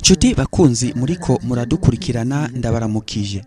Nshuti bakunzi muriko muradukurikirana, ndabaramukije.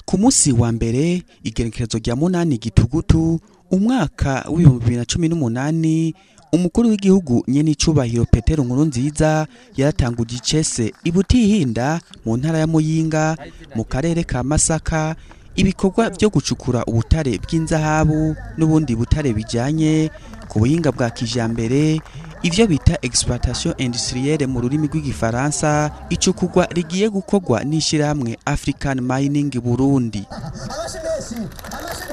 Ku munsi wa mbere, igenekerezo rya 8 Gitugutu, umwaka w'2018, umukuru w'igihugu nyene icubahiro Petero Nkurunziza yaratanguje icese ibutihinda mu ntara ya Muyinga mu karere ka Masaka ibikorwa byo gucukura ubutare bw'inzahabu n'ubundi butare bijanye ku buhinga bwa kijambere, ivyo bita exploitation industrielle mu rurimi rw'igifaransa. Icukurwa rigiye gukorwa n'ishirahamwe African Mining Burundi. Amashi menshi, amashi.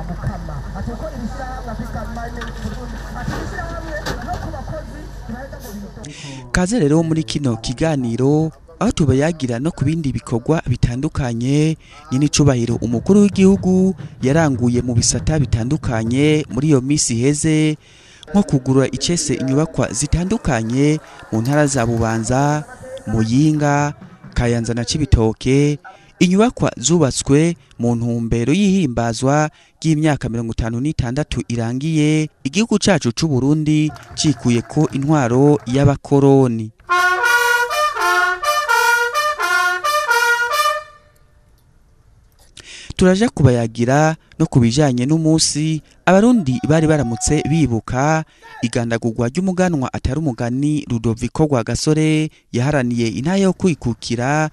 Mukama ati gukora ibishyirahamwe African Mining Burundi, ati ibishyirahamwe no ku bakozi ntibaheza ngo biyite. Kaze rero muri kino kiganiro aho tubayagira no ku bindi bikorwa bitandukanye nyine icubahiro umukuru w'igihugu yaranguye mu bisata bitandukanye muri iyo misi iheze, nko kugura icese inyubakwa zitandukanye mu ntara za Bubanza, Muyinga, Kayanza na Cibitoke, inyubakwa zubatswe mu ntumbero y'ihimbazwa ry'imyaka 56 irangiye igihugu cacu c'u Burundi cikuye ko intwaro y'abakoroni. Turaja kubayagira no kubijanye n'umunsi abarundi bari baramutse bibuka igandagurwa ry'umuganwa atari umugani Rudoviko Rwagasore yaharaniye intara yo kwikukira.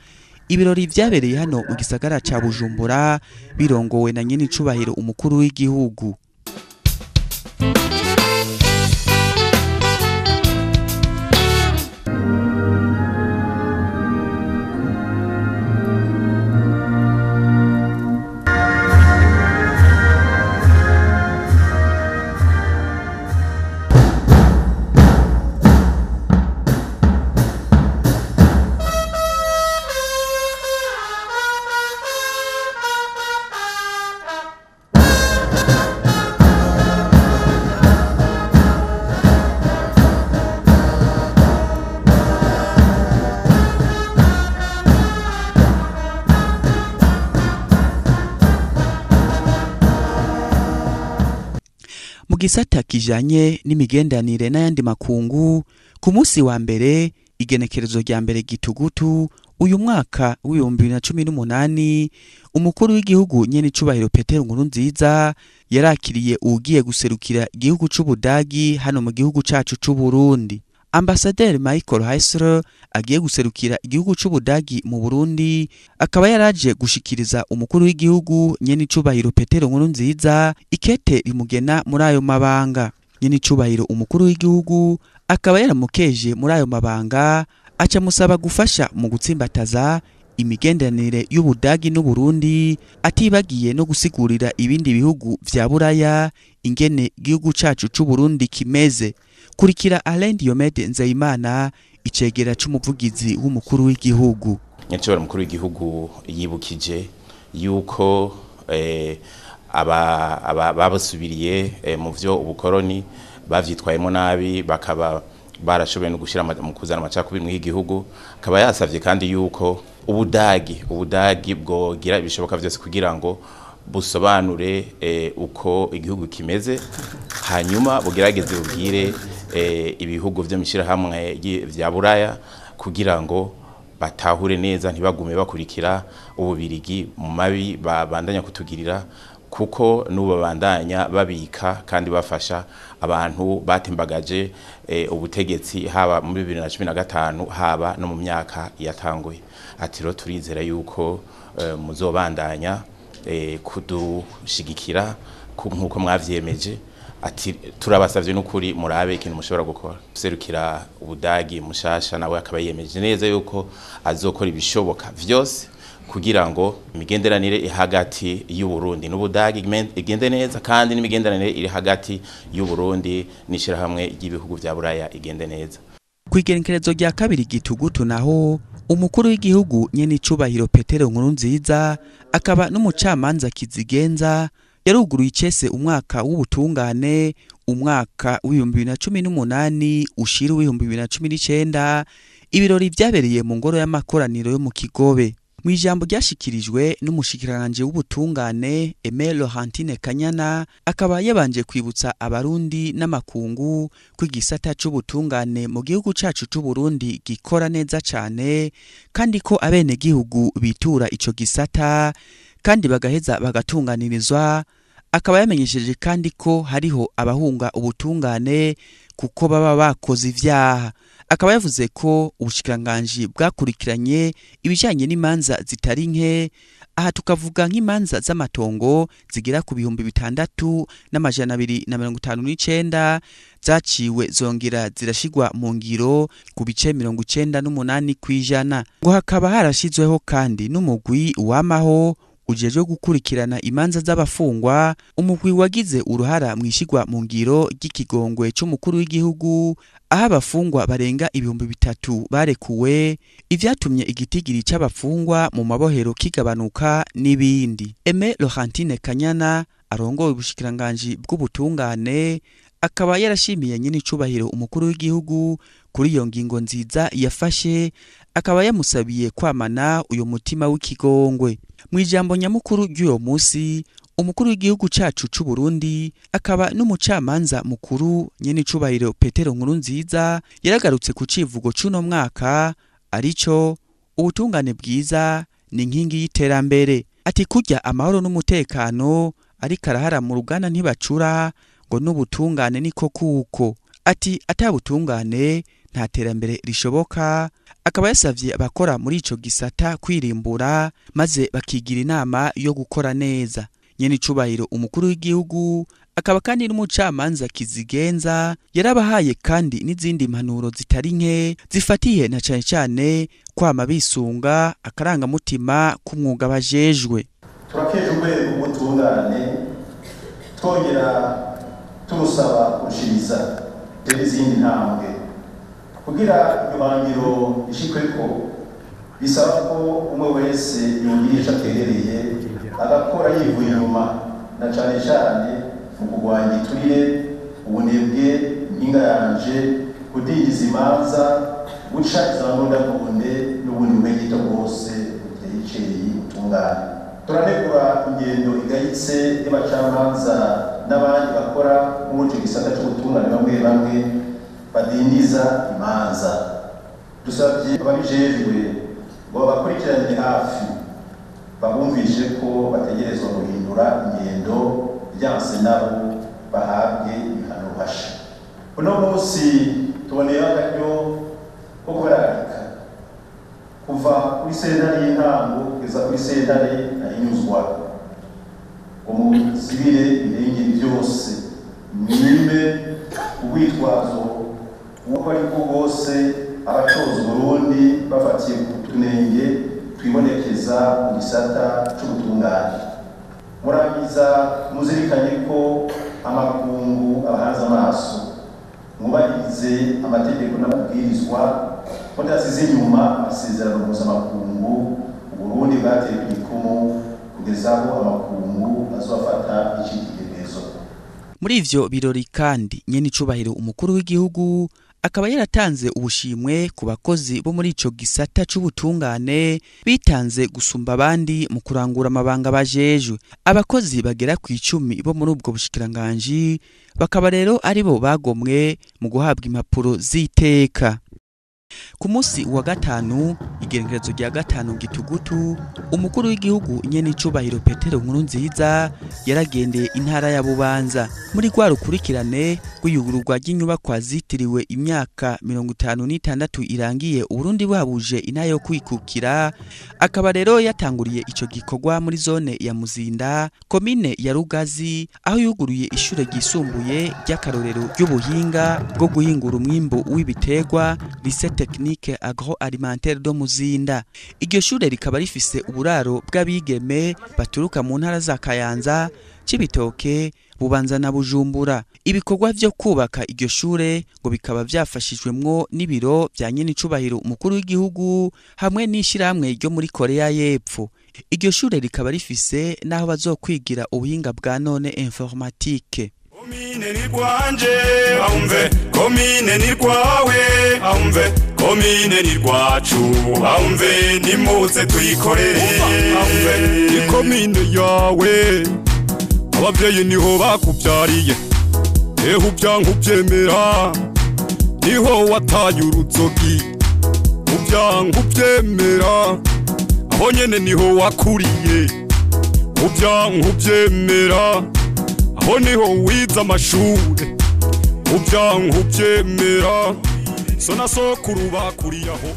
Ibirori vyabereye hano mu gisagara ca Bujumbura birongowe na nyene icubahiro umukuru w'igihugu. Mu gisata kijanye n'imigenderanire n'ayandi makungu, ku munsi wa mbere, igenekerezo rya 1 Gitugutu uyu mwaka w'2018, umukuru w'igihugu nyene icubahiro Petero Nkurunziza yarakiriye ugiye guserukira igihugu c'Ubudagi hano mu gihugu cacu c'u Burundi. Ambassadeur Michael Heisler agiye guserukira igihugu c'Ubudagi mu Burundi akaba yaraje gushikiriza umukuru w'igihugu nyene icubahiro Petero Nkurunziza ikete rimugena muri ayo mabanga. Nyene icubahiro umukuru w'igihugu akaba yaramukeje muri ayo mabanga, aca musaba gufasha mu gutsimbataza imigenderanire y'Ubudagi n'Uburundi, atibagiye no gusigurira ibindi bihugu vya Buraya ingene igihugu cacu c'u Burundi kimeze. Kurikira Alain Diomede Nzeyimana, icegera c'umuvugizi w'umukuru w'igihugu. Nyacobora mukuru w'igihugu yibukije yuko aba babasubiriye mu vyo ubukoroni bavyitwayemo nabi, bakaba barashoboye no gushira mu kuzana amacakubiri mu gihugu. Akaba yasavye kandi yuko Ubudagi bwogira ibishoboka vyose kugira ngo busobanure uko igihugu kimeze, hanyuma bugerageze bubwire ibihugu vyo mishirahamwe vya Buraya kugira ngo batahure neza, ntibagume bakurikira Ububirigi mu mabi babandanya kutugirira, kuko n'ubu babandanya babika kandi bafasha abantu batembagaje ubutegetsi haba muri 2015 haba no mu myaka yatanguye. Ati rero turizera yuko muzobandanya kudushigikira nkuko mwavyemeje. Ati turabasavye n'ukuri murabe ikintu mushobora gukora. Serukira Ubudagi mushasha nawe akaba yemeje neza yuko azokora ibishoboka vyose kugira ngo imigenderanire iri hagati y'u Burundi n'Ubudagi igende neza, kandi n'imigenderanire iri hagati y'u Burundi n'ishirahamwe ry'ibihugu vya Buraya igende neza. Kw'igenekerezo rya 2 Gitugutu naho umukuru w'igihugu nyene icubahiro Petero Nkurunziza akaba n'umucamanza kizigenza yaruguruye icese umwaka w'ubutungane, umwaka w'2018 ushira w'2019. Ibirori vyabereye mu ngoro y'amakoraniro yo mu Kigobe. Mu ijambo ryashikirijwe n'umushikiranganje w'ubutungane Aimé Laurentine Kanyana, akaba yabanje kwibutsa abarundi n'amakungu ko igisata c'ubutungane mu gihugu cacu c'u Burundi gikora neza cane, kandi ko abenegihugu bitura ico gisata kandi bagaheza bagatunganirizwa. Akaba yamenyesheje kandi ko hariho abahunga ubutungane kuko baba bakoze ivyaha. Akaba yavuze ko ubushikiranganji bwakurikiranye ibijanye n'imanza zitari nke, aha tukavuga nk'imanza z'amatongo zigera ku 6259 zaciwe zongera zirashigwa mu ngiro ku bice 98%. Ngo hakaba harashizweho kandi n'umugwi wamaho ujejwe gukurikirana imanza z'abafungwa, umugwi wagize uruhara mwishigwa mu ngiro ry'ikigongwe c'umukuru w'igihugu, aho abafungwa barenga 3000 barekuwe, ivyatumye igitigiri c'abafungwa mu mabohero kigabanuka n'ibindi. Aimé Laurentine Kanyana arongoye ubushikiranganji bw'ubutungane akaba yarashimiye nyine icubahiro umukuru w'igihugu kuri iyo ngingo nziza yafashe, akaba yamusabiye kwamana uyo mutima w'ikigongwe. Mu ijambo nyamukuru ry'uyo musi, umukuru w'igihugu cacu c'u Burundi akaba n'umucamanza mukuru nyene icubahiro Petero Nkurunziza yaragarutse ku civugo c'uno mwaka, arico ubutungane bwiza ni inkingi y'iterambere. Ati kurya amahoro n'umutekano ariko arahara mu ruganda ntibacura, ngo n'ubutungane niko kuko. Ati atabutungane nta terambere rishoboka. Akaba yasavye abakora muri ico gisata kwirimbura maze bakigira inama yo gukora neza. Nyene icubahiro umukuru w'igihugu akaba kandi n'umucamanza kizigenza yarabahaye kandi n'izindi mpanuro zitari nke zifatiye na cane cane kwama bisunga akarangamutima k'umwuga bajejwe. Turakeje urwego rw'ubutungane, twongera turusaba kurushiriza n'izindi ntambwe kugira ihangiro rishikweko. Bisaba ko umwe wese yogira ico aterereye, agakora yivuye inyuma, na cane cane mu kurwanya igiturire, ubunebwe, impinga yanje, kudindiza imanza, guca izangondagonde n'ubundi bubegito bwose buteye iceyi ubutungane. Turanegura ingendo igayitse y'abacamanza n'abandi bakora muri ico gisata c'ubutungane bamwe bamwe badindiza imanza. Dusabye ababijejwe ngo babakurikirane hafi, babumvishe ko bategerezwa guhindura ingendo, byanse nabo bahabwe ibihano ruhasha. Uno munsi tuboneyeho akaryo ko kubararika kuva kuri sentare y'intango kugeza kuri sentare ntahinyuzwa, ngo muzibire ibirengeri byose, mwime urwitwazo uko ari bwo bwose abacoza Uburundi bafatiye ku tunenge twibonekeza mu gisata c'ubutungane. Murangiza muzirikanye ko amakungu abahanze amaso, mwubahirize amategeko n'amabwirizwa, mudasize inyuma amasezerano mpuzamakungu Uburundi bwateye igikumu kugeza aho amakungu azofata icitegererezo. Muri ivyo birori kandi nyene icubahiro umukuru w'igihugu akaba yaratanze ubushimwe ku bakozi bo muri ico gisata c'ubutungane bitanze gusumba abandi mu kurangura amabanga bajejwe. Abakozi bagera ku 10 bo muri ubwo bushikiranganji bakaba rero aribo bagomwe mu guhabwa impapuro z'iteka. Ku munsi wa gatanu, igerekerezo rya 5 Gitugutu, umukuru w'igihugu nyene icubahiro Petero Nkurunziza yaragendeye intara ya Bubanza muri rwa rukurikirane rw'iyugururwa ry'inyubakwa zitiriwe imyaka 56 irangiye Uburundi buhabuje intara yo kwikukira. Akaba rero yatanguriye ico gikorwa muri zone ya Muzinda, komine ya Rugazi, aho yuguruye ishure ryisumbuye ry'akarorero ry'ubuhinga bwo guhingura umwimbu w'ibiterwa, Lycée Technique Agroalimentaire do Muzinda. Iryo shure rikaba rifise uburaro bw'abigeme baturuka mu ntara za Kayanza, Cibitoke, Bubanza na Bujumbura. Ibikorwa vyo kubaka iryo shure ngo bikaba vyafashijwemwo n'ibiro vya nyene icubahiro umukuru w'igihugu hamwe n'ishirahamwe ryo muri Korea y'Epfo. Iryo shure rikaba rifise naho bazokwigira ubuhinga bwa none informatique. Komine ni kwanje, aumve, komine ni kwawe, aumve. Komine ni rwacu amve nimuze tuyikorere amve ikomine yawe abavyeyi niho bakuvyariye eho ubyanka uvyemera niho wataye uruzogi ubyanka uvyemera aho nyene niho wakuriye ubyanka uvyemera aho niho wize amashure ubyanka uvyemera sona sokuru bakuriye aho.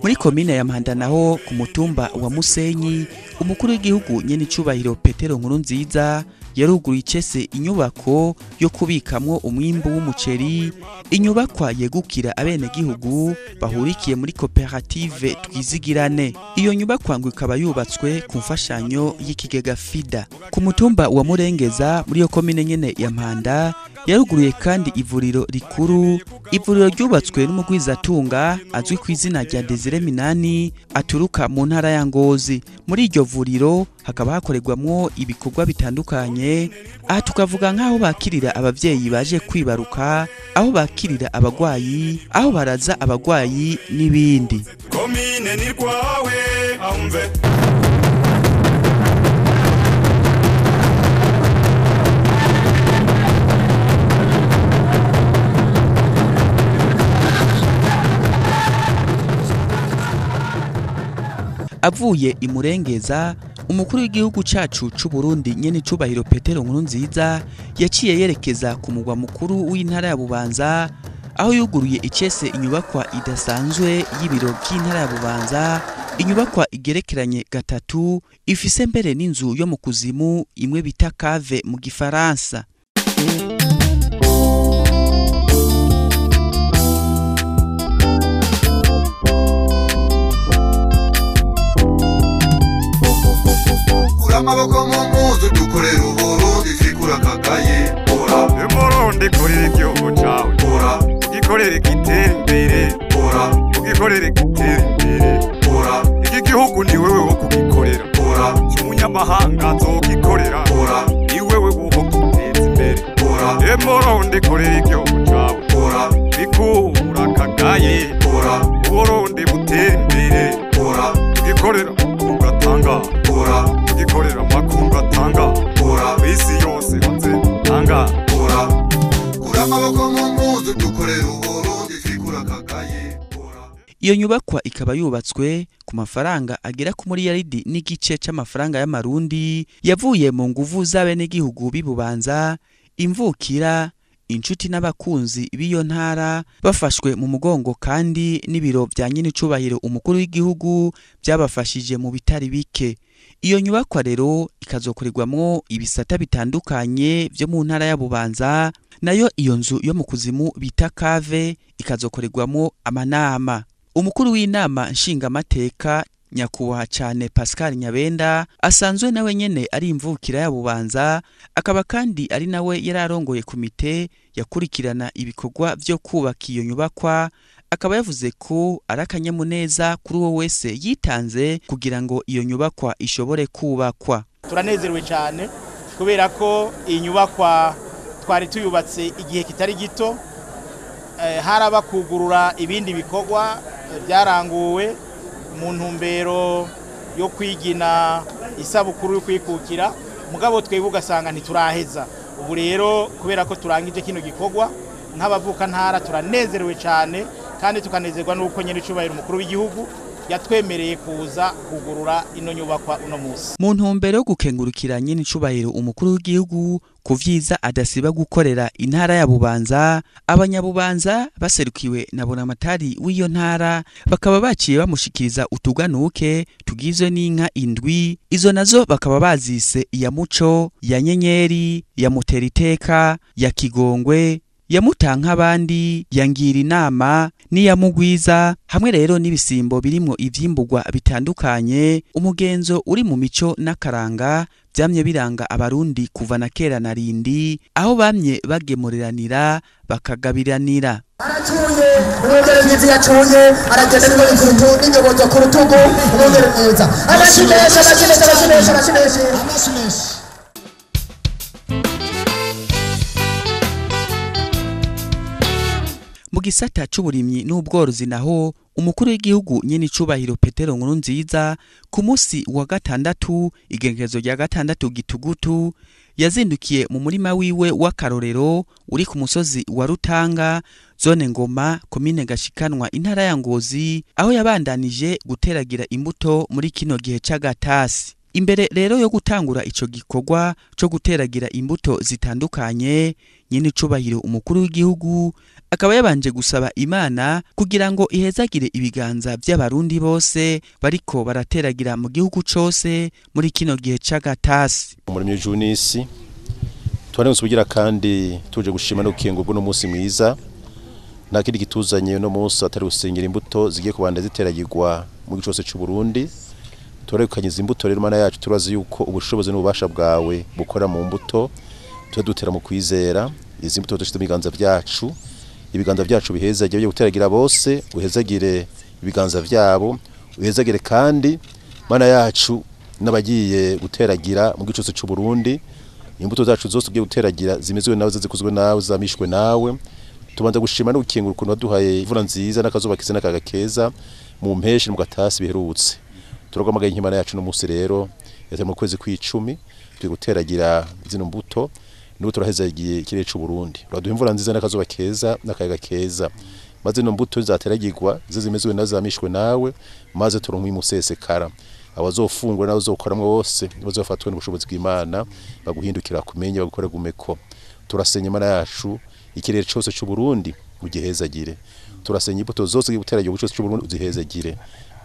Muri komine ya Mpanda naho ku mutumba wa Musenyi, umukuru w'igihugu nyene icubahiro Petero Nkurunziza yaruguruye icese inyubako yo kubikamwo umwimbu w'umuceri, inyubakwa yegukira abenegihugu bahurikiye muri koperative Twizigirane. Iyo nyubakwa ngo ikaba yubatswe ku mfashanyo y'ikigega FIDA. Ku mutumba wa Murengeza muri iyo komine nyene ya Mpanda yaruguruye kandi ivuriro rikuru, ivuriro ryubatswe n'umugwizatunga azwi ku izina rya Desire Minani aturuka mu ntara ya Ngozi. Muri iryo vuriro hakaba hakorerwamwo ibikorwa bitandukanye, aha tukavuga nk'aho bakirira abavyeyi baje kwibaruka, aho bakirira abagwayi, aho baraza abagwayi n'ibindi. Komine ni rwawe amve. Avuye imurengeza, umukuru w'igihugu cacu c'u Burundi nyene icubahiro Petero Nkurunziza yaciye yerekeza ku mugwa mukuru w'intara ya Bubanza, aho yuguruye icese inyubakwa idasanzwe y'ibiro by'intara ya Bubanza, inyubakwa igerekeranye gatatu ifise mbere n'inzu yo mu kuzimu imwe bita cave mu gifaransa. Amaboko mu mpuzu dukorera Uburundi twikura kakaye ora Umurundi korera igihugu cawe ora ugikorere gitera imbere ora ugikorere gitera imbere ora iki gihugu ni wewe wo kugikorera ora umunyamahanga azogikorera ora ni wewe wo kugiteza imbere ora Umurundi korera igihugu cawe ora bikura kakaye ora Uburundi butera imbere ora ugikorera ugatanga ora gikorera makungu atanga ora isi yose hanze tanga ora kura amaboko mu mpuzu dukorera Uburundi twikura kakaye ora. Iyo nyubakwa ikaba yubatswe ku mafaranga agera ku miliyaridi n'igice c'amafaranga y'amarundi yavuye mu nguvu z'abenegihugu b'ibubanza, imvukira, inshuti n'abakunzi b'iyo ntara bafashwe mu mugongo kandi n'ibiro vya nyene icubahiro umukuru w'igihugu byabafashije mu bitari bike. Iyo nyubakwa rero ikazokorerwamwo ibisata bitandukanye vyo mu ntara ya Bubanza, nayo iyo nzu yo mu kuzimu bita cave ikazokorerwamwo amanama. Umukuru w'inama nshingamateka nyakubahwa cane Pascal Nyabenda asanzwe nawe nyene ari imvukira ya Bubanza, akaba kandi ari nawe yararongoye komite yakurikirana ibikorwa vyo kubaka iyo nyubakwa, akaba yavuze ko ari akanyamuneza kuri uwo wese yitanze kugira ngo iyo nyubakwa ishobore kubakwa. Turanezerewe cyane kubera ko iyi nyubakwa twari tuyubatse igihe kitari gito, haraba kugurura ibindi bikorwa byaranguwe mu ntumbero yo kwigina isabukuru yo kwikukira, mugabo twebwe ugasanga ntituraheza. Ubu rero kubera ko turangije kino gikorwa nk'abavuka ntara turanezerewe cyane kandi tukanezerwa nuko nyene icubahiro umukuru w'igihugu yatwemereye kuza kugurura ino nyubakwa uno munsi. Mu ntumbero yo gukengurukira nyene icubahiro umukuru w'igihugu ku vyiza adasiba gukorera intara ya Bubanza, abanyabubanza baserukiwe na Bonamatari w'iyo ntara bakaba baciye bamushikiriza utuganuke tugizwe n'inka indwi, izo nazo bakaba bazise iya Muco, ya Nyenyeri, ya Muteriteka, ya Kigongwe, ya Mutankabandi, ya Ngira Inama n'iya Mugwiza, hamwe rero n'ibisimbo birimo ivyimburwa bitandukanye, umugenzo uri mu mico n'akaranga vyamye biranga abarundi kuva na kera na rindi, aho bamye bagemureranira bakagabiranira. Aracuye umwungere mwiza yacuye aragenda n'ingoyi ku rutugu n'inyobozo ku rutugu, umwungere mwiza amashinesha amashinesha amashinesha amashinesha amashinesha. Mu Mu gisata c'uburimyi n'ubworozi naho, umukuru w'igihugu nyene icubahiro Petero Nkurunziza, ku munsi wa gatandatu, igenekerezo rya 6 Gitugutu, yazindukiye mu murima wiwe w'akarorero uri ku musozi wa Rutanga, zone Ngoma, komine Gashikanwa, intara ya Ngozi, aho yabandanije guteragira imbuto muri kino gihe c'agatasi. Imbere rero yo gutangura ico gikorwa co guteragira imbuto zitandukanye, nyene icubahiro umukuru w'igihugu akaba yabanje gusaba Imana kugira ngo ihezagire ibiganza vy'abarundi bose bariko barateragira mu gihugu cose muri kino gihe c'agatasi. Umuremyi Junisi twarenze ubugira kandi tuje gushima no gukengurwa no munsi mwiza. Nta kindi gituzanye no munsi atari gusengera imbuto zigiye kubanda ziteragirwa mu gice cyose cy'u Burundi. Turekanye imbuto rero, Mana yacu, turazi yuko ubushobozi n'ububasha bwawe bukora mu mbuto. Twe dutera mu kwizera izi mbuto dushize mu biganza byacu, ibiganza byacu bihezagire byo guteragira bose, uhezagire ibiganza vyabo, uhezagire kandi, Mana yacu, n'abagiye guteragira mu gice cyose cy'u Burundi. Imbuto zacu zose ugiye guteragira zimezwe nawe, zikuzwe nawe, zamishwe nawe. Tubanza gushima no gukengura ukuntu waduhaye imvura nziza n'akazuba keza n'akayaga keza mu mpeshi mu gatasi biherutse. Turagamagaye nk'Imana yacu no munsi rero yatari mu kwezi kw'icumi turi guteragira zino mbuto. N'ubu turahezagiye ikirere cy'u Burundi, uraduha imvura nziza n'akazuba keza n'akayaga keza, maze ino mbuto zateragirwa zo zimezwe nawe, zamishwe nawe, maze turonke umusesekara. Abazofungura n'abazokoramwo bose bazofatwe n'ubushobozi bw'Imana, baguhindukira, kumenya bagukora gumeko. Turasenya, Imana yacu, ikirere cyose cy'u Burundi ugihezagire. Turasenya imbuto zose guteragira cyose cy'u Burundi, uzihezagire.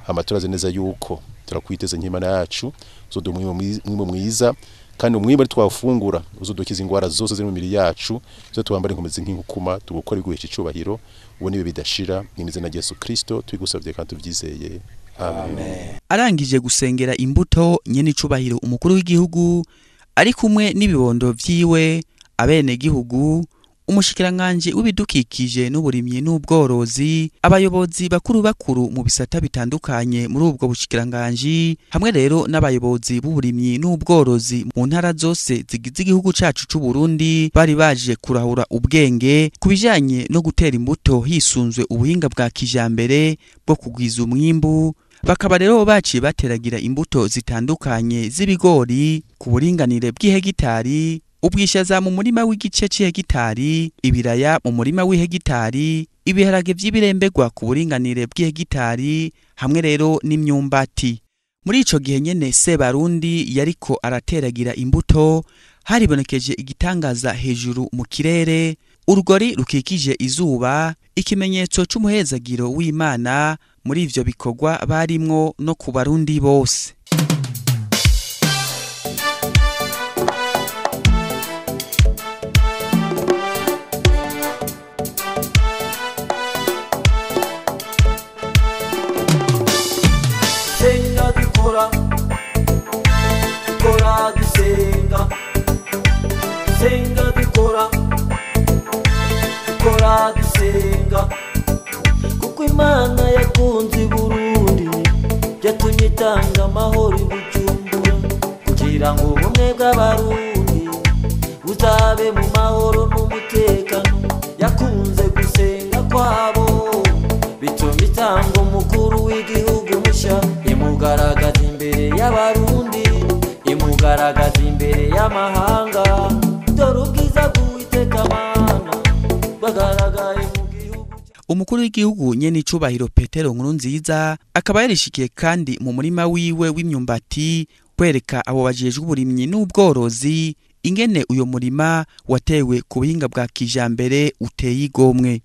Hama turazi neza yuko turakwiteze nk'Imana yacu uzoduha umwimbu mwiza, kandi umwimbu ari twafungura uzodukiza ingwara zose ziri mu mibiri yacu, zo twambara inkomezi nk'inkukuma, tugukora iguhesha icubahiro. Ubu nibe bidashira n'imizina Yesu Kristo twigusabye kandi tuvyizeye, amen. Arangije gusengera imbuto, nyene icubahiro umukuru w'igihugu ari kumwe n'ibibondo vyiwe, abene gihugu, umushikiranganji w'ibidukikije n'uburimyi n'ubworozi, abayobozi bakuru bakuru mu bisata bitandukanye muri ubwo bushikiranganji, hamwe rero n'abayobozi b'uburimyi n'ubworozi mu ntara zose zigize igihugu cacu c'u Burundi, bari baje kurahura ubwenge ku bijanye no gutera imbuto hisunzwe ubuhinga bwa kijambere bwo kugwiza umwimbu. Bakaba rero baciye bateragira imbuto zitandukanye z'ibigori ku buringanire bw'ihegitari, ubwishaza mu murima w'igice c'ihegitari, ibiraya mu murima w'ihegitari, ibiharage vy'ibirembegwa ku buringanire bw'ihegitari, hamwe rero n'imyumbati. Muri ico gihe nyene Sebarundi yariko arateragira imbuto, haribonekeje igitangaza hejuru mu kirere, urugori rukikije izuba, ikimenyetso c'umuhezagiro w'Imana muri ivyo bikorwa barimwo no ku Barundi bose. Senga dukora, dukora dusenga. Senga dukora, dukora dusenga. Kuko Imana yakunze Burundi, yatumye itanga amahoro i Bujumbura, kugira ngo ubumwe bw'Abarundi buzabe mu mahoro n'umutekano. Yakunze gusenga kwabo, bituma itanga umukuru w'igihugu mushya, imugaragaza imbere y'Abarundi, imugaragaza imbere y'amahanga. Dore ubwiza bw'Uwiteka Mana bwagaragaye mu gihugu. Umukuru w'igihugu nyene icubahiro Petero Nkurunziza akaba yarishikiye kandi mu murima wiwe w'imyumbati kwereka abo bajejwe uburimyi n'ubworozi ingene uyo murima watewe ku buhinga bwa kijambere uteye igomwe.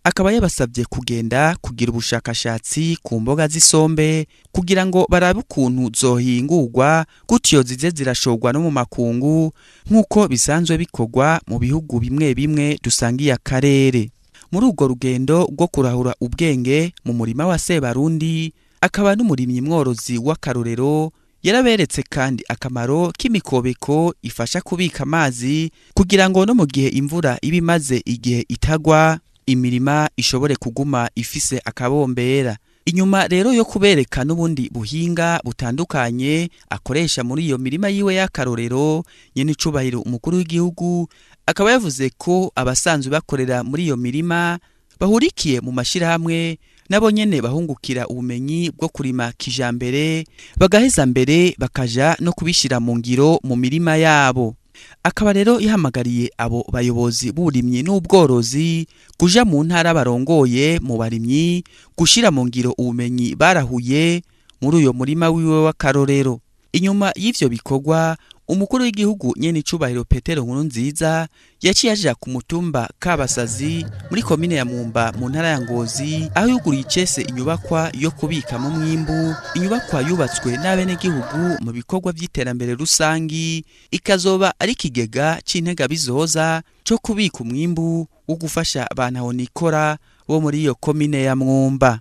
Akaba yabasabye kugenda kugira ubushakashatsi ku mboga z'isombe kugira ngo barabe ukuntu zohingurwa, gutyo zize zirashorwa no mu makungu nk'uko bisanzwe bikorwa mu bihugu bimwe bimwe dusangiye akarere. Muri urwo rugendo rwo kurahura ubwenge mu murima wa Sebarundi, akaba n'umurimyi mworozi w'akarorero, yaraberetse kandi akamaro k'imikobeko ifasha kubika amazi kugira ngo no mu gihe imvura iba imaze igihe itagwa, imirima ishobore kuguma ifise akabombera. Inyuma rero yo kubereka n'ubundi buhinga butandukanye akoresha muri iyo mirima yiwe y'akarorero, nyene icubahiro umukuru w'igihugu akaba yavuze ko abasanzwe bakorera muri iyo mirima bahurikiye mu mashirahamwe nabo nyene bahungukira ubumenyi bwo kurima kijambere, bagaheza mbere bakaja no kubishira mu ngiro mu mirima yabo. Akaba rero yahamagariye abo bayobozi b'uburimyi n'ubworozi kuja mu ntara barongoye mu barimyi gushira mu ngiro ubumenyi barahuye muri uyo murima wiwe w'akarorero. Inyuma y'ivyo bikorwa, umukuru w'igihugu nyene icubahiro Petero Nkurunziza yaciye aja ku mutumba Kabasazi muri komine ya Mwumba mu ntara ya Ngozi, aho yuguriye icese inyubakwa yo kubikamo umwimbu, inyubakwa yubatswe n'abenegihugu mu bikorwa vy'iterambere rusangi, ikazoba ari ikigega c'integabizoza co kubika umwimbu wo gufasha abantu ahonikora bo muri iyo komine ya Mwumba.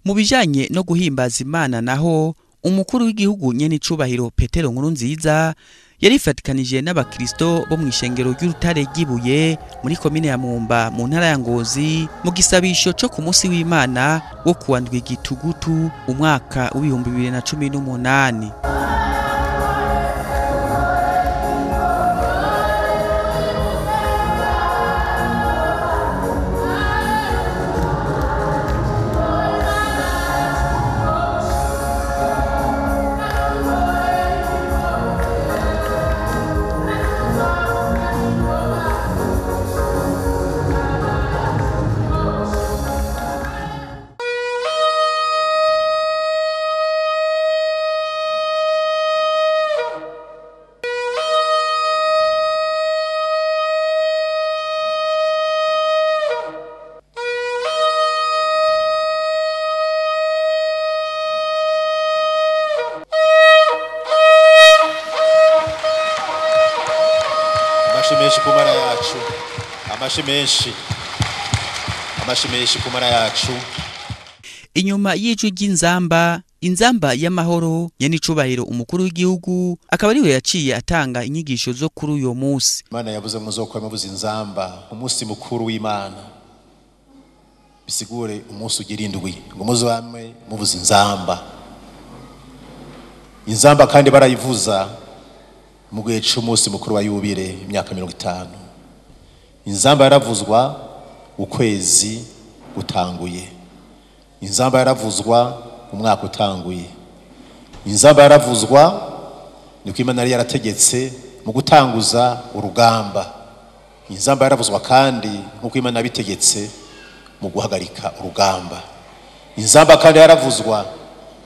Mu bijanye no guhimbaza Imana naho, umukuru w'igihugu nyene icubahiro Petero Nkurunziza yarifatikanije n'abakristo bo mw'ishengero ry'Urutare ry'Ibuye muri komine ya Mwumba mu ntara ya Ngozi mu gisabisho co ku munsi w'Imana wo kuwa ndwi Gitugutu umwaka w'ibihumbi bibiri na cumi n'umunani. Kumara yacu amashi menshi, amashi menshi kumara yacu. Inyuma y'ijwi ry'inzamba, inzamba y'amahoro nyene icubahiro umukuru w'igihugu akaba ariwe yaciye atanga inyigisho zo kuri uyo munsi. Imana yavuze muzokora muvuza inzamba umunsi mukuru w'Imana, bisigure umunsi ugira indwi ngo muzame muvuza inzamba. Inzamba kandi barayivuza mu gihe c'umunsi mukuru wa yubire imyaka 50. Inzamba yaravuzwa ukwezi gutanguye, inzamba yaravuzwa umwaka utanguye, inzamba yaravuzwa niko Imana yari yarategetse mu gutanguza urugamba. Inzamba yaravuzwa kandi nkuko Imana yabitegetse mu guhagarika urugamba. Inzamba kandi yaravuzwa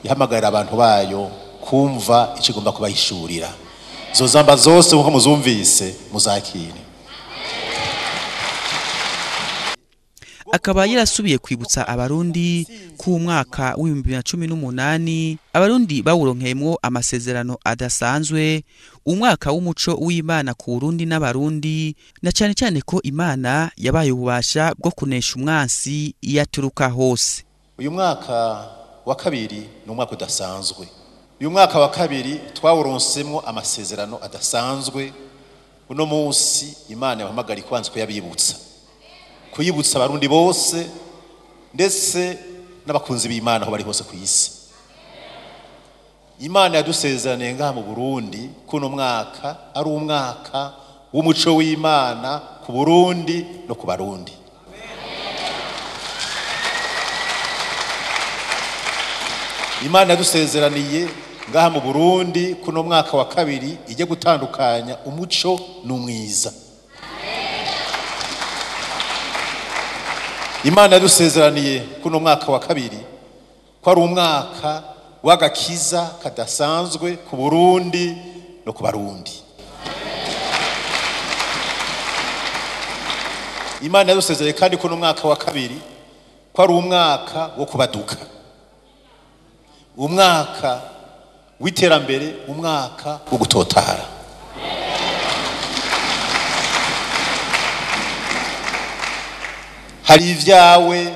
ihamagarira abantu bayo kumva ikigomba kubahishurira. Izo nzamba zose nkuko muzumvise muzakire. Akaba yarasubiye kwibutsa abarundi ku mwaka w'ibihumbi bibiri na cumi n'umunani abarundi bawuronkeyemwo amasezerano adasanzwe, umwaka w'umuco w'Imana ku Burundi n'abarundi, na cane cane ko Imana yabaye ububasha bwo kunesha umwansi iyo aturuka hose. Uyu mwaka wa kabiri ni umwaka udasanzwe. Uyu mwaka wa kabiri twawuronsemwo amasezerano adasanzwe. Uno munsi Imana yahamagara kwanza kuyabibutsa, kuyibutsa abarundi bose ndetse n'abakunzi b'Imana aho bari hose ku isi. Imana yadusezeraniye ngaha mu Burundi kuno mwaka ari umwaka w'umuco w'Imana ku Burundi no ku Barundi. Imana yadusezeraniye ngaha mu Burundi kuno mwaka wa kabiri ijye gutandukanya umuco n'umwiza. Imana yadusezeraniye kuno mwaka wa kabiri ko ari umwaka w'agakiza kadasanzwe ku Burundi no ku Barundi. Imana yadusezeraniye kandi kuno mwaka wa kabiri ko ari umwaka wo kubaduka, umwaka w'iterambere, umwaka wo gutotahara. Hari ivyawe,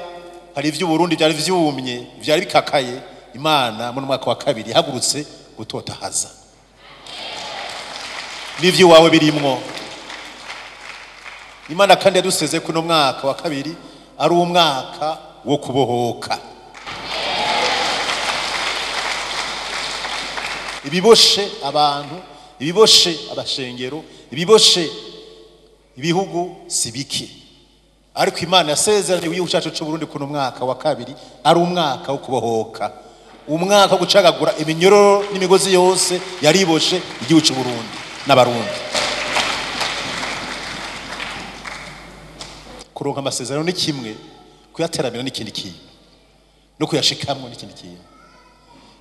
hari ivy'Uburundi byari vyumye, byari bikakaye. Imana mu mwaka wa kabiri ihagurutse gutotahaza n'ivyo wawe birimwo. Imana kandi yadusezeye kuno mwaka wa kabiri ari umwaka wo kubohoka. Ibiboshe abantu, ibiboshe abashengero, ibiboshe ibihugu sibiki. Ariko Imana yasezeranye igihugu cyacu cy'u Burundi kuno mwaka wa kabiri ari umwaka wo kubohoka, umwaka wo gucagagura iminyororo n'imigozi yose yariboshe igihugu cy'u Burundi n'abarundi. Kuronka amasezerano ni kimwe, kuyateramira n'ikindi kintu, no kuyashikamwo n'ikindi kintu.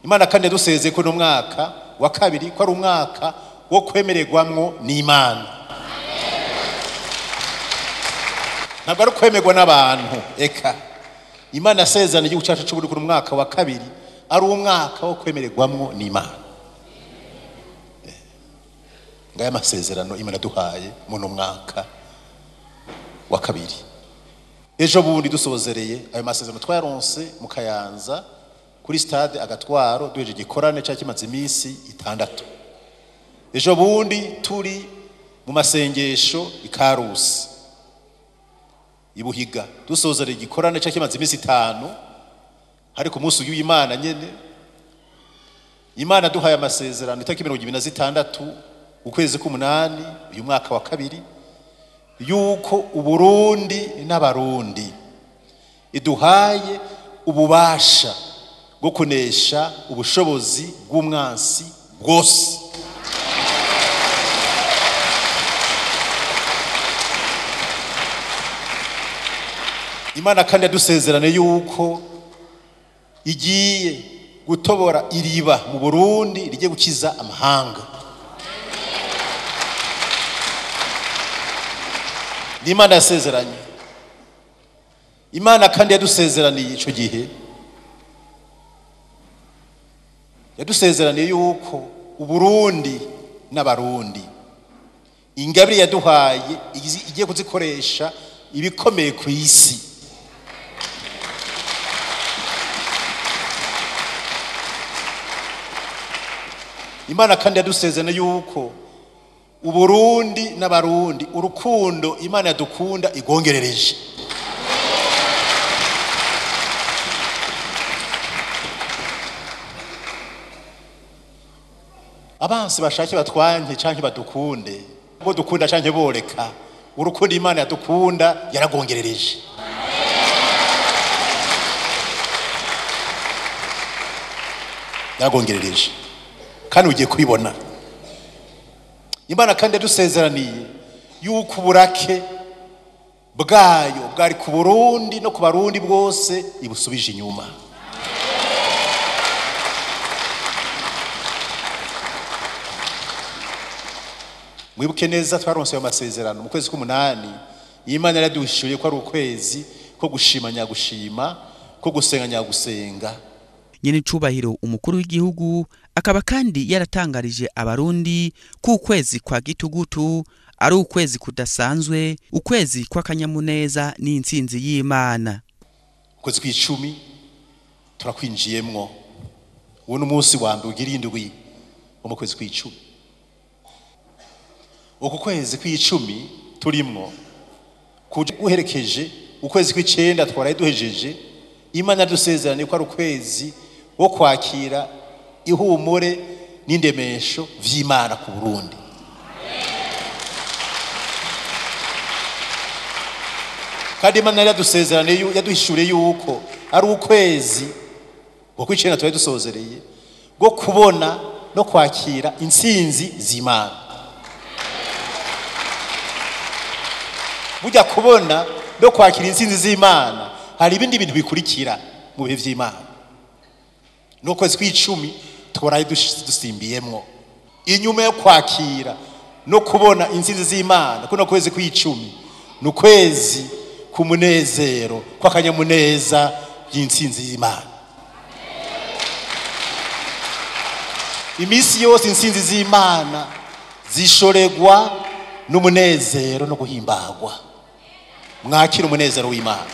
Imana kandi yadusezeye kuno mwaka wa kabiri ko ari umwaka wo kwemererwamwo n'Imana. Ntabwo ari kwemerwa n'abantu, eka. Imana yasezeranye igihugu cyacu cy'u Burundi kuno mwaka wa kabiri ari umwaka wo kwemererwamwo n'Imana. Ngaya amasezerano Imana duhaye muno mwaka wa kabiri. Ejo bundi dusozereye ayo masezerano twayaronse mu Kayanza kuri stade Agatwaro, duheje igikorane cya kimaze iminsi 6. Ejo bundi turi mu masengesho ikarusi ibuhiga, dusozereye igikorane cya kimaze iminsi 5, hari ku munsi w'Imana nyene. Imana duhaye amasezerano itariki 26 ukwezi k'umunani uyu mwaka wa kabiri, yuko Uburundi n'abarundi iduhaye ububasha bwo kunesha ubushobozi bw'umwansi bwose. Imana kandi yadusezerane yuko igiye gutobora iriba mu Burundi rigiye gukiza amahanga. Imana yasezeranye. Imana kandi yadusezeraniye ico gihe, yadusezeraniye yuko Uburundi n'abarundi ingabire yaduhaye igiye kuzikoresha ibikomeye ku isi. Imana kandi yadusezeraniye yuko Uburundi n'abarundi urukundo Imana yadukunda igongerereje. Abansi bashake batwanke canke badukunde, bo dukunda canke boreka, urukundo Imana yadukunda yaragongerereje. Yaragongerereje kandi ugiye kwibona. Imana kandi yadusezeraniye yuko uburake bwayo bwari ku Burundi no ku barundi bwose ibusubije inyuma. Mwibuke neza twaronse ayo masezerano mu kwezi k'umunani. Imana yaraduhishuye ko ari ukwezi ko gushima nyagushima, ko gusenga nyagusenga. Nyene cubahiro umukuru w'igihugu akaba kandi yaratangarije abarundi ku kwezi kwa gitugutu ari ukwezi kudasanzwe, ukwezi kw'akanyamuneza n'intsinzi y'Imana. Ukwezi kw'icumi turakwinjiyemwo, uwo ni umunsi wa mbere ugira indwi wo mu kwezi kw'icumi. Uku kwezi kw'icumi turimwo kuje guherekeje ukwezi kw'icenda twaraye duhejeje. Imana yadusezeraniye ko ari ukwezi wo kwakira ihumure n'indemesho vy'Imana ku Burundi. Kandi Imana yadusezeraniye, yaduhishuriye yuko ari ukwezi wo kw'icenda twari dusozereye bwo kubona no kwakira intsinzi z'Imana. Burya kubona no kwakira intsinzi z'Imana hari ibindi bintu bikurikira mu bihe vy'Imana. N'ukwezi kw'icumi twaraye dusimbiyemwo inyuma yo kwakira no kubona intsinzi z'Imana. Kuno kwezi kw'icumi ni ukwezi k'umunezero, kw'akanyamuneza y'intsinzi y'Imana. Iminsi yose intsinzi z'Imana zishoregwa n'umunezero no guhimbagwa. Mwakira umunezero w'Imana.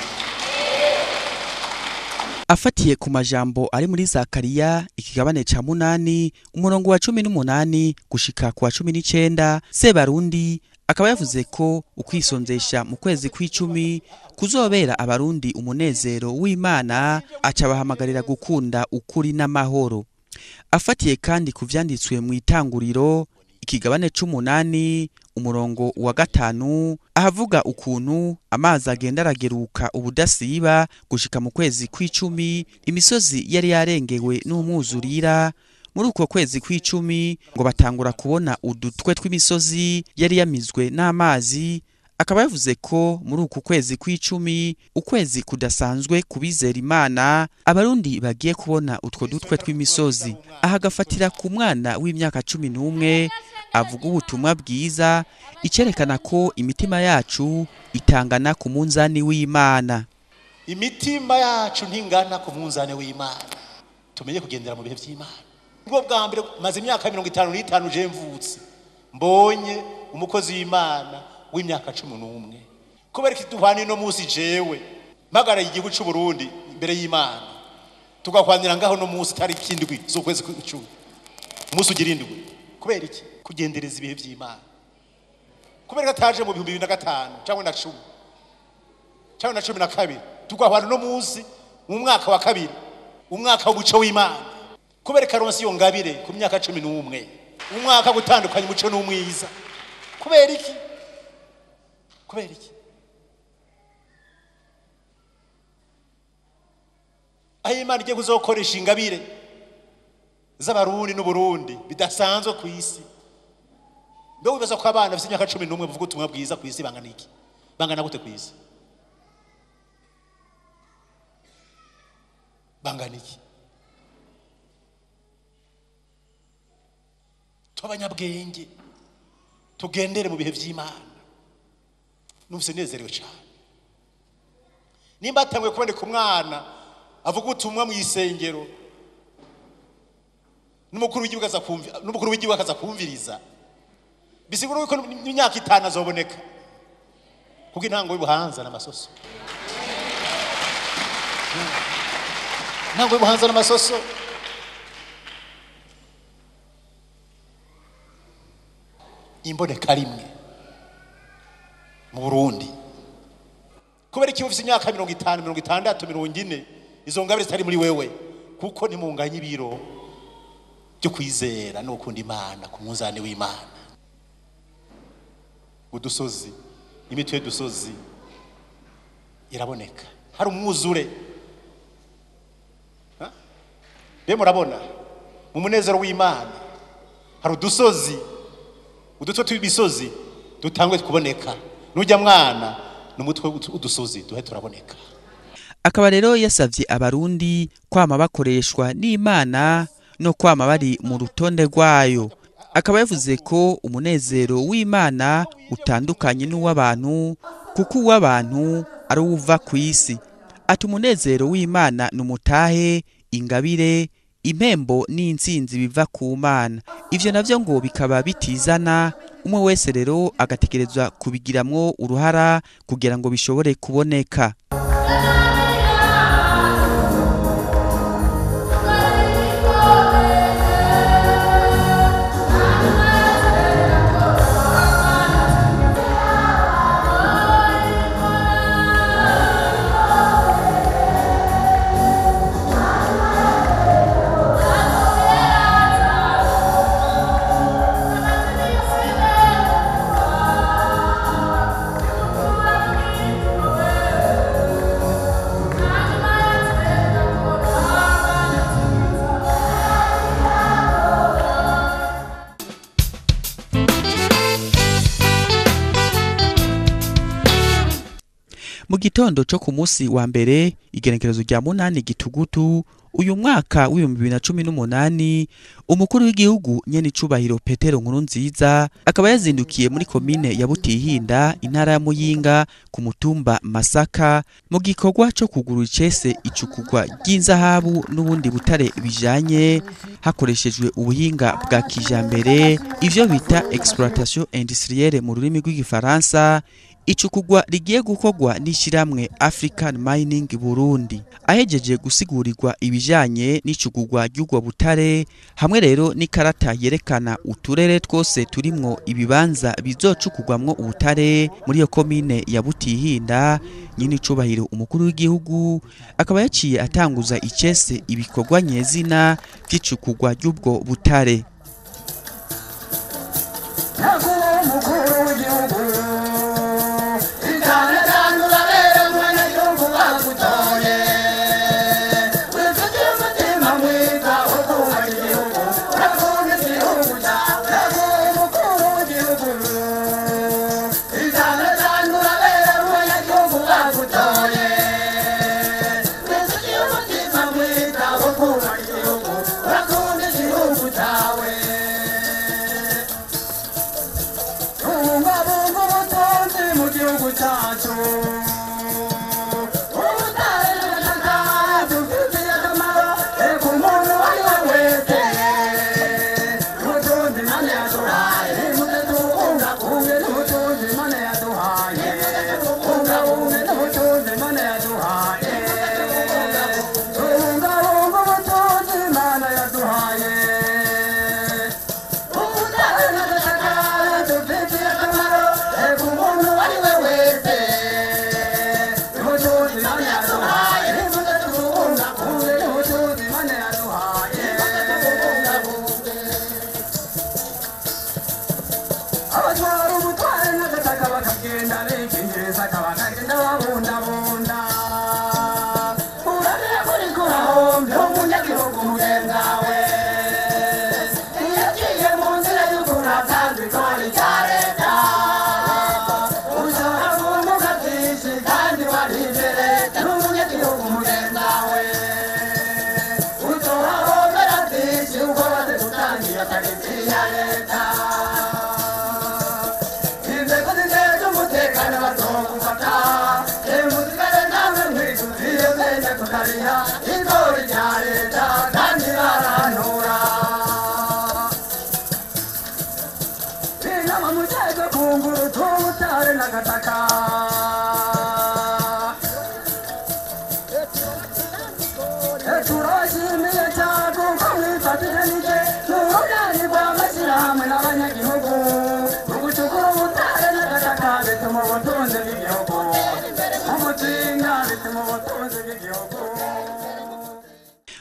Afatiye ku majambo ari muri Zakariya ikigabane ca 8 umurongo wa 18 gushika ku wa 19, Sebarundi Akaba yavuze ko ukwisonzesha mu kwezi kw'icumi kuzobera abarundi umunezero w'Imana, aca bahamagarira gukunda ukuri n'amahoro. Afatiye kandi ku vyanditswe mu Itanguriro ikigabane c'umunani umurongo wa 5, ahavuga ukuntu amazi agenda arageruka ubudasiba gushika mu kwezi kw'icumi, imisozi yari yarengewe n'umwuzurira. Muri uko kwezi kw'icumi ngo batangura kubona udutwe tw'imisozi yari yamizwe n'amazi. Akaba yavuze ko muri uku kwezi kw'icumi, ukwezi kudasanzwe kubizera Imana, abarundi bagiye kubona utwo dutwe tw'imisozi. Aha agafatira ku mwana w'imyaka 11 avuga ubutumwa bwiza, icerekana ko imitima yacu itangana ku munzani w'Imana. Imitima yacu ntingana ku munzani w'Imana. Tumenye kugendera mu bihe vy'Imana. Ubwo bwa mbere maze imyaka 55 je mvutse, mbonye umukozi w'Imana w'imyaka 11. Kubera iki duhana ino munsi jewe magara igihugu c'u Burundi imbere y'Imana, tugakwanira ngaho no munsi tariki 7 z'ukwezi kw'icumi, umunsi ugira indwi. Kubera iki? Kugendereza ibihe vy'Imana. Kubera ataje mu 2005 cyangwa na 10 cyangwa na 12, tugahwana no munsi mu mwaka wa kabiri, umwaka w'umuco w'Imana. Kubera karonsi yo ngabire ku myaka 11, umwaka gutandukanya umuco n'umwiza. Kubera iki? Kubera iki? Aho Imana igiye kuzokoresha ingabire z'abarundi n'Uburundi bidasanzwe ku isi. Mbe wibaza ko abana bafite imyaka 11 bavuga ubutumwa bwiza ku isi bangana iki? Bangana gute ku isi? Bangana iki? Twabanyabwenge tugendere mu bihe vy'Imana. Numvise nezerewe cyane. Nimba atangwe kuboneka umwana avuga ubutumwa mu isengero, n'umukuru w'igihugu akaza kumviriza, bisigura yuko imyaka 5 azoboneka, kuko intango y'ubuhanza n'amasoso. Intango y'ubuhanza n'amasoso. Imboneka rimwe mu Burundi. Kubera iki ufise imyaka 50, 60, 40, izo ngabire zitari muri wewe? Kuko nimunganye ibiro byo kwizera no gukunda Imana ku munzani w'Imana. Udusozi, imitwe y'udusozi iraboneka. Hari umwuzure. Be murabona mu munezero w'Imana hari udusozi, udutwe tw'imisozi dutangwe kuboneka. Nujya mwana n'umutwe udusozi duhe turaboneka. Akaba rero yasavye abarundi kwama bakoreshwa n'Imana no kwama bari mu rutonde rwayo. Akaba yavuze ko umunezero w'Imana utandukanye n'uw'abantu, kuko uw'abantu ari uwuva ku isi. Ati umunezero w'Imana n'umutahe, ingabire, impembo n'intsinzi biva ku Mana. Ivyo navyo ngo bikaba bitizana, umwe wese rero agatekerezwa kubigiramwo uruhara kugira ngo bishobore kuboneka. Mu gitondo cyo ku munsi wa mbere igenekerezo rya 8 gitugutu uyu mwaka w'2018, umukuru w'igihugu nyene icubahiro Petero Nkurunziza akaba yazindukiye muri komine ya Butihinda intara ya Muyinga ku mutumba Masaka mu gikorwa cyo kugura icese icukugwa ry'inzahabu n'ubundi butare bijanye hakoreshejwe ubuhinga bwa kijambere, ivyo bita exploitation industrielle mu rurimi rw'igifaransa. icukugwa rigiye gukorwa n'ishiramwe African Mining Burundi. Ahejeje gusigurigwa ibijanye n'icukugwa ry'ubwo butare hamwe rero n'ikarata yerekana uturere twose turimwo ibibanza bizocukugwamwo ubutare muri iyo komine ya Butihinda, nyine icubahiro umukuru w'igihugu akaba yaciye atanguza icese ibikorwa nyezina vy'icukugwa ry'ubwo butare.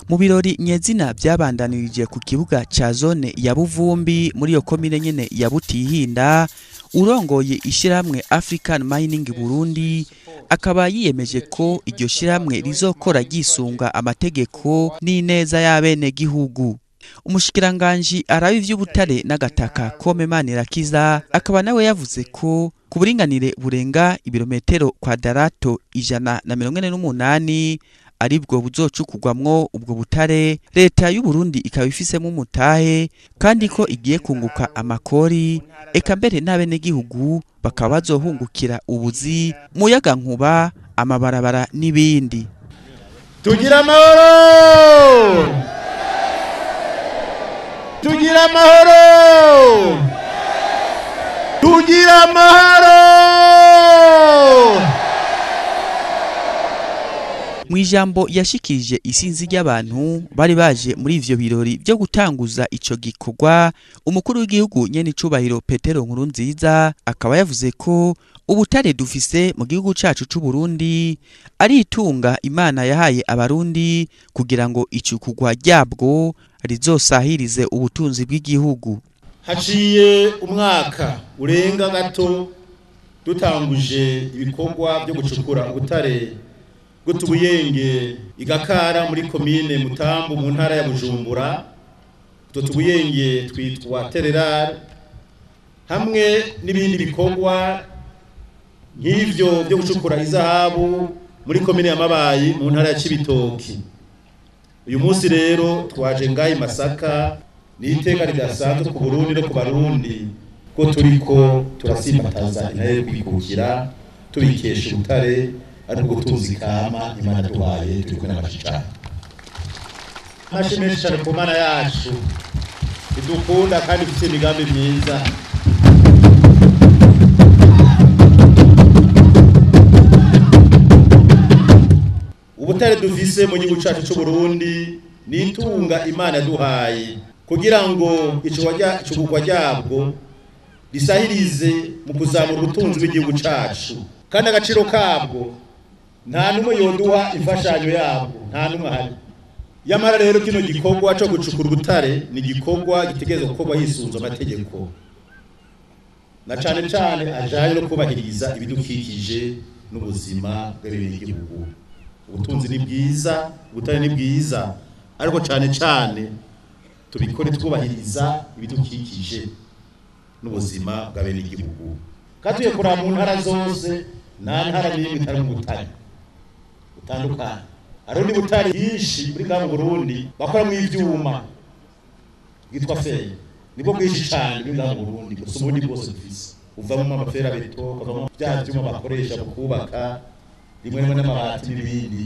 Mu birori nyezina byabandanirije ku kibuga ca zone ya Buvumbi muri iyo komine nyene ya Butihinda, urongoye ishiramwe African Mining Burundi akaba yiyemeje ko iryo shiramwe rizokora ryisunga amategeko n'ineza y'abene gihugu. Umushikiranganji arabi vy'ubutare n'agataka Kome Manirakiza akaba nawe yavuze ko ku buringanire burenga ibirometero kwadarato 148 aribwo buzocukugwamwo ubwo butare, leta y'u Burundi ikaba ifisemo umutahe kandi ko igiye kunguka amakori, eka mbere n'abene gihugu bakaba bazohungukira ubuzi, muyaga nkuba, amabarabara n'ibindi. Tugira amahoro, tugira amahoro, tugira amahoro. Mwijambo yashikirije isinzi ry'abantu bari baje muri ivyo birori byo gutanguza ico gikorwa, umukuru w'igihugu nyene icubahiro Petero Nkurunziza akaba yavuze ko ubutare dufise mu gihugu cacu c'u Burundi ari itunga Imana yahaye abarundi kugira ngo icukugwa ryabwo rizosahirize ubutunzi bw'igihugu. Haciye umwaka urenga gato dutanguje ibikorwa byo gucukura ubutare bw'utubuyenge igakara muri komine Mutambu mu ntara ya Bujumbura. Utwo tubuyenge twitwa Tererar hamwe n'ibindi bikorwa nk'ivyo byo gucukura izahabu muri komine ya Mabayi mu ntara ya Cibitoki. Uyu munsi rero twaje ngayi Masaka ni iteka ridasanzwe ku Burundi no ku Barundi ko turiko turasimbataza intare kwikukira tubikesha ubutare ariko gutunzi kama Imana duhaye turi n'amashi cyane. Amashi menshi cyane ku Mana yacu idukunda kandi ifite imigambi myiza. Ubutare dufise mu gihugu cacu c'u Burundi ni itunga Imana yaduhaye kugira ngo icugurwa ryabwo risahirize mu kuzamura ubutunzi bw'igihugu cacu, kandi agaciro kabwo nta numwe yoduha imfashanyo yabwo, nta numwe ahari. Yamara rero kino gikorwa co gucukura ubutare ni gikorwa gitegerezwa gukorwa hisunzwe amategeko, na cane cane ajanye no kubahiriza ibidukikije n'ubuzima bw'abenegihugu. Ubutunzi ni bwiza, ubutare ni bwiza, ariko cane cane tubikore twubahiriza ibidukikije n'ubuzima bw'abenegihugu. Kandi tuye kuraba mu ntara zose, nta ntara n'imwe itari mu butare butandukanye. Hariho n'ubutare bwinshi muri bwa Burundi bakoramwo ivyuma bwitwa feri, nibwo bwinshi cane muri bwa Burundi gusa ubundi bwose dufise. Uvamwo amafera beto, ukavamwo vya vyuma bakoresha mu kubaka, rimwe rimwe n'amabati n'ibindi.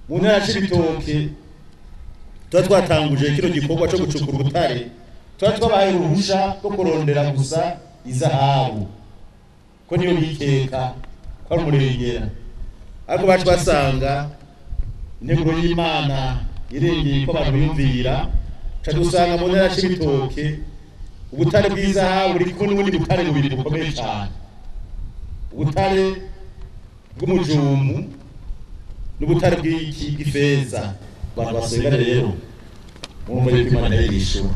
Mu ntara ya Cibitoke tuba twatanguje kino gikorwa co gucukura ubutare, tuba twabahaye uruhusha rwo kurondera gusa izahabu, ko niyo bikeka ko ari umurengera, ariko bacu basanga integuro y'Imana irengeye ko abantu biyumvira. Ca dusanga mu ntara ya Cibitoke ubutare bw'izahabu buri kumwe n'ubundi butare bubiri bukomeye cane, ubutare bw'umujumu n'ubutare bw'ifeza. Abantu basenga rero mwumva yuko Imana yirishura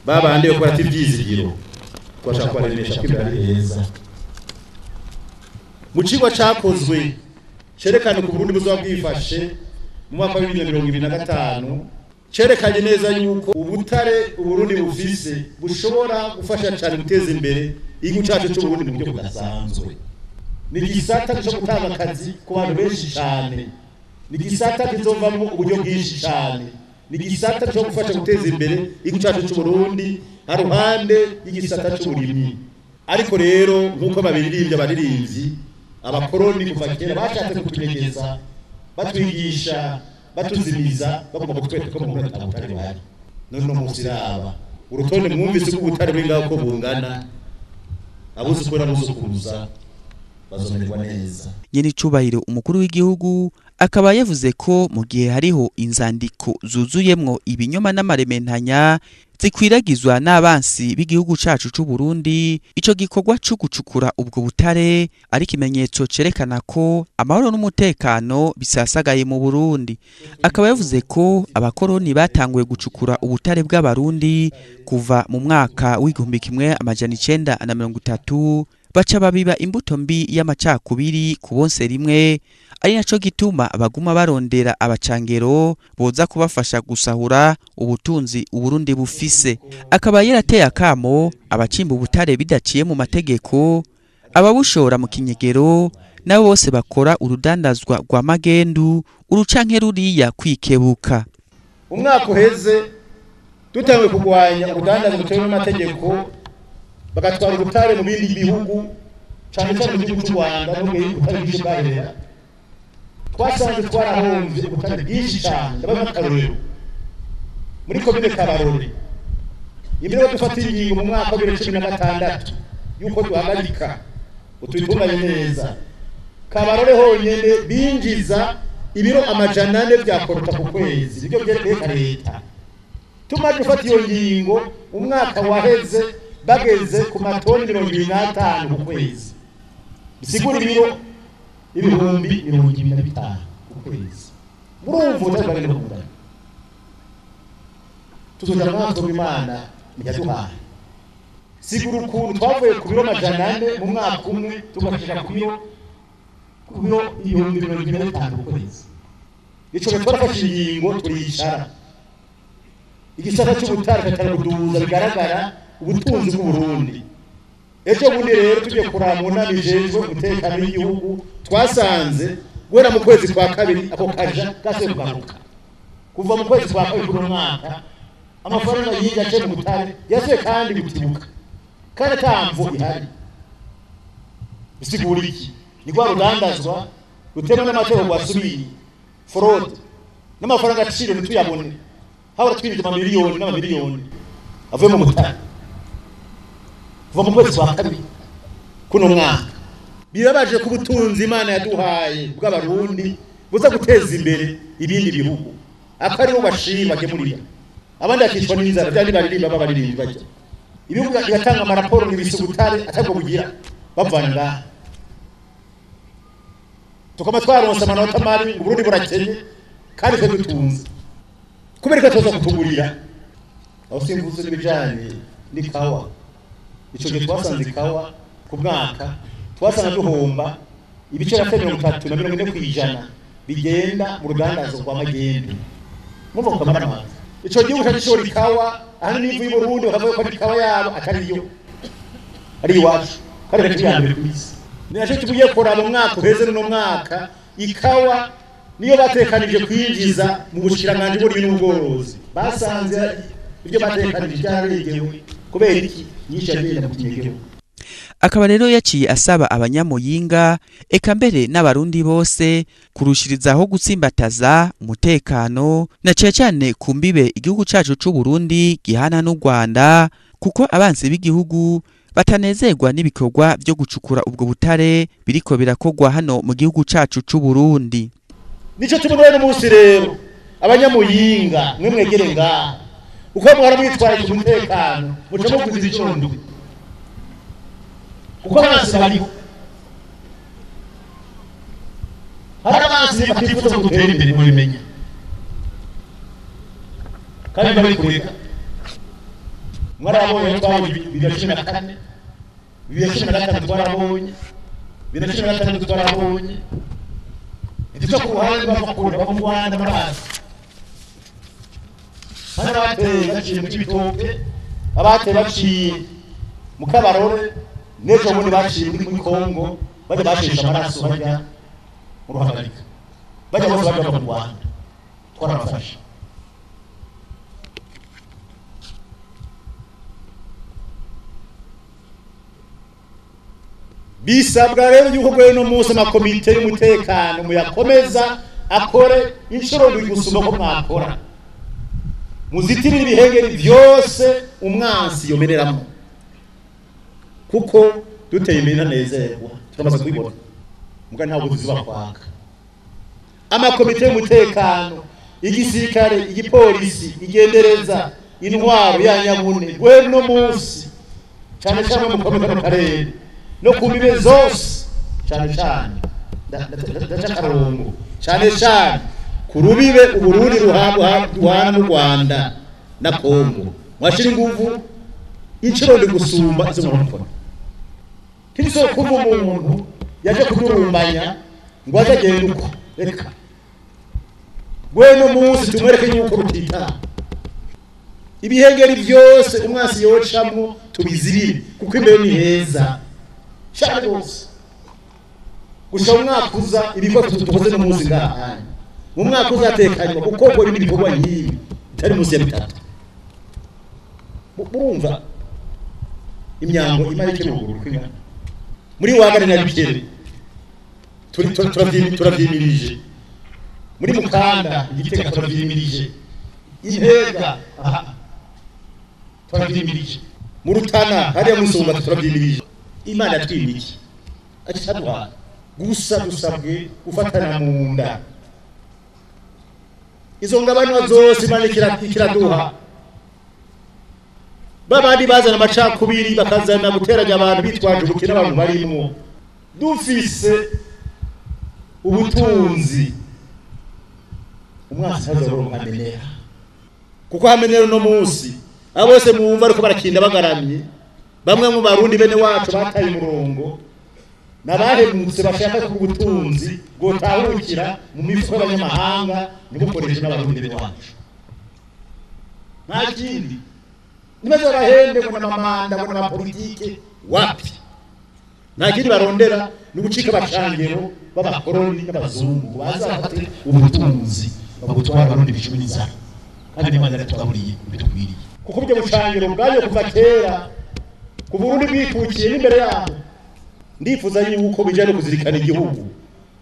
babandi yo kubara ivyizigiro, twashaka kubaremesha ko imbere ari heza. Mu cigwa cakozwe cerekana uko Burundi buzoba bwifashe mu mwaka wa 2025, cerekanye neza yuko ubutare Uburundi bufise bushobora gufasha cane guteza imbere igihugu cacu c'Uburundi mu buryo budasanzwe. Ni igisata co gutanga akazi ku bantu benshi cane, ni igisata kizovamwo uburyo bwinshi cane, ni igisata co gufasha guteza imbere igihugu cacu c'Uburundi haruhande y'igisata c'uburimyi. Ariko rero nk'uko babiririmbye abaririmbyi, abakoroni kuva kera bashatse kutunyegeza, batwigisha, batuzimiza, bagomba kutwereka ko mu Burundi ata butare buhari. None uno munsi raba urutonde mwumvise ko ubutare buri ngaho ko bungana, abuzukuru n'abuzukuruza bazomererwa neza. Nyenicubahiro umukuru w'igihugu akaba yavuze ko mu gihe hariho inzandiko zuzuyemwo ibinyoma n'amarementanya zikwiragizwa n'abansi b'igihugu cacu c'u Burundi, ico gikorwa co gucukura ubwo butare ari ikimenyetso cerekana ko amahoro n'umutekano bisasagaye mu Burundi. Akaba yavuze ko abakoroni batanguye gucukura ubutare bw'abarundi kuva mu mwaka w'1930, baca babiba imbuto mbi y'amacakubiri ku bonse rimwe, ari naco gituma baguma barondera abacangero boza kubafasha gusahura ubutunzi Uburundi bufise. Akaba yarateye akamo abacimba ubutare bidaciye mu mategeko, ababushora mu kinyegero nabo bose bakora urudandazwa rwa magendu urucanke ruriya kwikebuka. Umwaka uheze dutanguye kurwanya urudandazwa rutemewe n'amategeko, bagatwara ubutare mu bindi bihugu, cane cane mu gihugu c'u Rwanda no mu butare bwinshi bwaherera. Twasanze twarahomvye ubutare bwinshi cane. Ndabaha akarorero muri komine Kabarore, imbere yo dufata ingingo mu mwaka wa 2016 yuko duhagarika utubitunganye neza, Kabarore honyene binjiza ibiro 400 vya korota ku kwezi, nivyo vyereka leta. Tumaze gufata iyo ngingo umwaka waheze bageze ku matoni 25 ku kwezi, bisigura ibiro 25,000 ku kwezi. Murumva utari kungana. Tuzoja mwaka w'Imana ntiyaduhaye. Sigura ukuntu twavuye ku biro 400 mu mwaka umwe tugashika ku biro 25,000 ku kwezi. Ico twarafashe ingingo turicara. Igisata c'ubutare katari kuduza bigaragara ubutunzi bw'Uburundi. Ejo bundi rero tugiye kuraba mu nama ijejwe umutekano w'igihugu, twasanze guhera mu kwezi kwa kabiri ako kaja gasubiye kugaruka. Kuva mu kwezi kwa kabiri kuno mwaka amafaranga yinjiye aciye mu butare yasubiye kandi gutibuka, kandi ata mvo ihari. Bisigura iki? Ni rwa rudandazwa rutemewe n'amategeko rwasubiye, forode n'amafaranga agaciro ntituyabone, habura twinjiza amamiliyoni n'amamiliyoni avuye mu butare kuva mu kwezi kwa kabiri kuno mwaka. Birabaje ko ubutunzi Imana yaduhaye bw'abarundi buza guteza imbere ibindi bihugu akari bo bashima gemurira abandi akicwa n'inzara byandi baririmba babaririmba bajya ibihugu bigatanga amaraporo n'ibisugutare atabwo bugira bavana ngaha tukaba twaronse amanota mabi ngo Burundi burakenye kandi twe dutunze kubera ko tuza kutugurira aho simvuze n'ibijanye n'ikawa ico gihe twasanze ikawa ku mwaka twasanga duhomba ibice na 30 na 40% bigenda mu rudandazo rwa magendu mumva kukamara amazi ico gihugu cashora ikawa ahantu n'ivu y'u Burundi bakavuga ko ari ikawa yabo atari yo ari iwacu kandi ari iya mbere ku isi ninaco tugiye kuraba mu mwaka uheze no mwaka ikawa niyo batekanije kwinjiza mu bushiranganje bw'uburimyi n'ubworozi basanze ibyo batekanije byararengewe kubera iki nyinshi yagenda mu kinyegero. Akaba rero yaciye asaba abanyamuyinga eka mbere n'abarundi bose kurushirizaho gutsimbataza umutekano na cyane cyane ku mbibe igihugu cacu c'u Burundi gihana n'u Rwanda, kuko abansi b'igihugu batanezerwa n'ibikorwa byo gucukura ubwo butare biriko birakogwa hano mu gihugu cacu c'u Burundi. Nico tubona no munsi rero abanyamuyinga mwe mwegere ngaha uko mwara mwitwara ku mutekano muca mukuza icondo kuko abansi bariho hari abansi batifuza gutera imbere mu bimenya kandi bari kureka mwarabonye twabonye 2014 2015 twarabonye 2016 twarabonye icyo ku ruhande bava kure bava mu Rwanda murazi hari abateye baciye mu Cibitoke abateye baciye mu Kabarore n'ejo bundi baciye muri Kongo bajya bashesha amaraso bajya mu Ruhagarika bajya bose bajya mu Rwanda twarabafashe. Bisabwa rero yuko gwe no munsi amakomite y'umutekano muyakomeza akore inshuro ndwi gusumba ko mwakora muzitirira ibihengeri byose umwansi yomereramo kuko duteye imbere ntanezerwa turamaze kubibona muga ntabwo tuziba kwaka amakomite y'umutekano igisirikare igipolisi igendereza intwaro ya nyabune gwe no munsi cyane cyane mu komite mu karere no ku mbibe zose cyane cyane ndaca cyane cyane ku rubibe Uburundi ruhana n'u Rwanda na Kongo mwashira inguvu inshuro ndi gusumba izo mukora tiriso kuva umuntu yaje kudurumbanya ngo azagenda uko reka gwe no munsi tumwereke yuko rutita ibihengeri byose umwasi yocamwo tubizirire kuko imbere ni heza cyane rwose gusa umwaka uza ibikorwa tukoze no munsi ngaha mu mwaka uzatekanywa kuko ngo ibindi bikorwa nk'ibi bitari munsi ya bitatu murumva imyango imara ikiruguru kwingana muri wagane na bikere turavyimirije muri mukanda igiteka turavyimirije intega turavyimirije mu Rutana hariya musumba turavyimirije. Imana yatwimiki acaduha gusa dusabwe gufatana mu nda izo ngabanwa zose Imana ikiraduha babandi bazana amacakubiri bakazana guteranya abantu bitwaje ubukene abantu barimwo dufise ubutunzi umwasi azoronka amenera kuko hamenera no munsi abo bose mwumva ariko barakinda bagaramye bamwe mu barundi bene wacu bataye umurongo nabahemutse bashaka ku butunzi gotahukira mu mifuko y'abanyamahanga nibukoreshe n'abarundi bene wacu nta kindi nibaze barahende ngo n'amamanda ngo n'amapolitike wapi nta kindi barondera ni ugucika abacangero b'abakoroni n'abazungu bazafate ubutunzi babutwara abarundi bicumi n'inzara kandi Imana yaratugaburiye ibitukwiriye kuko ubwo bucangero bwaje kuva kera ku Burundi bwikukiye n'imbere yabo. Ndifuza yuko bija no kuzirikana igihugu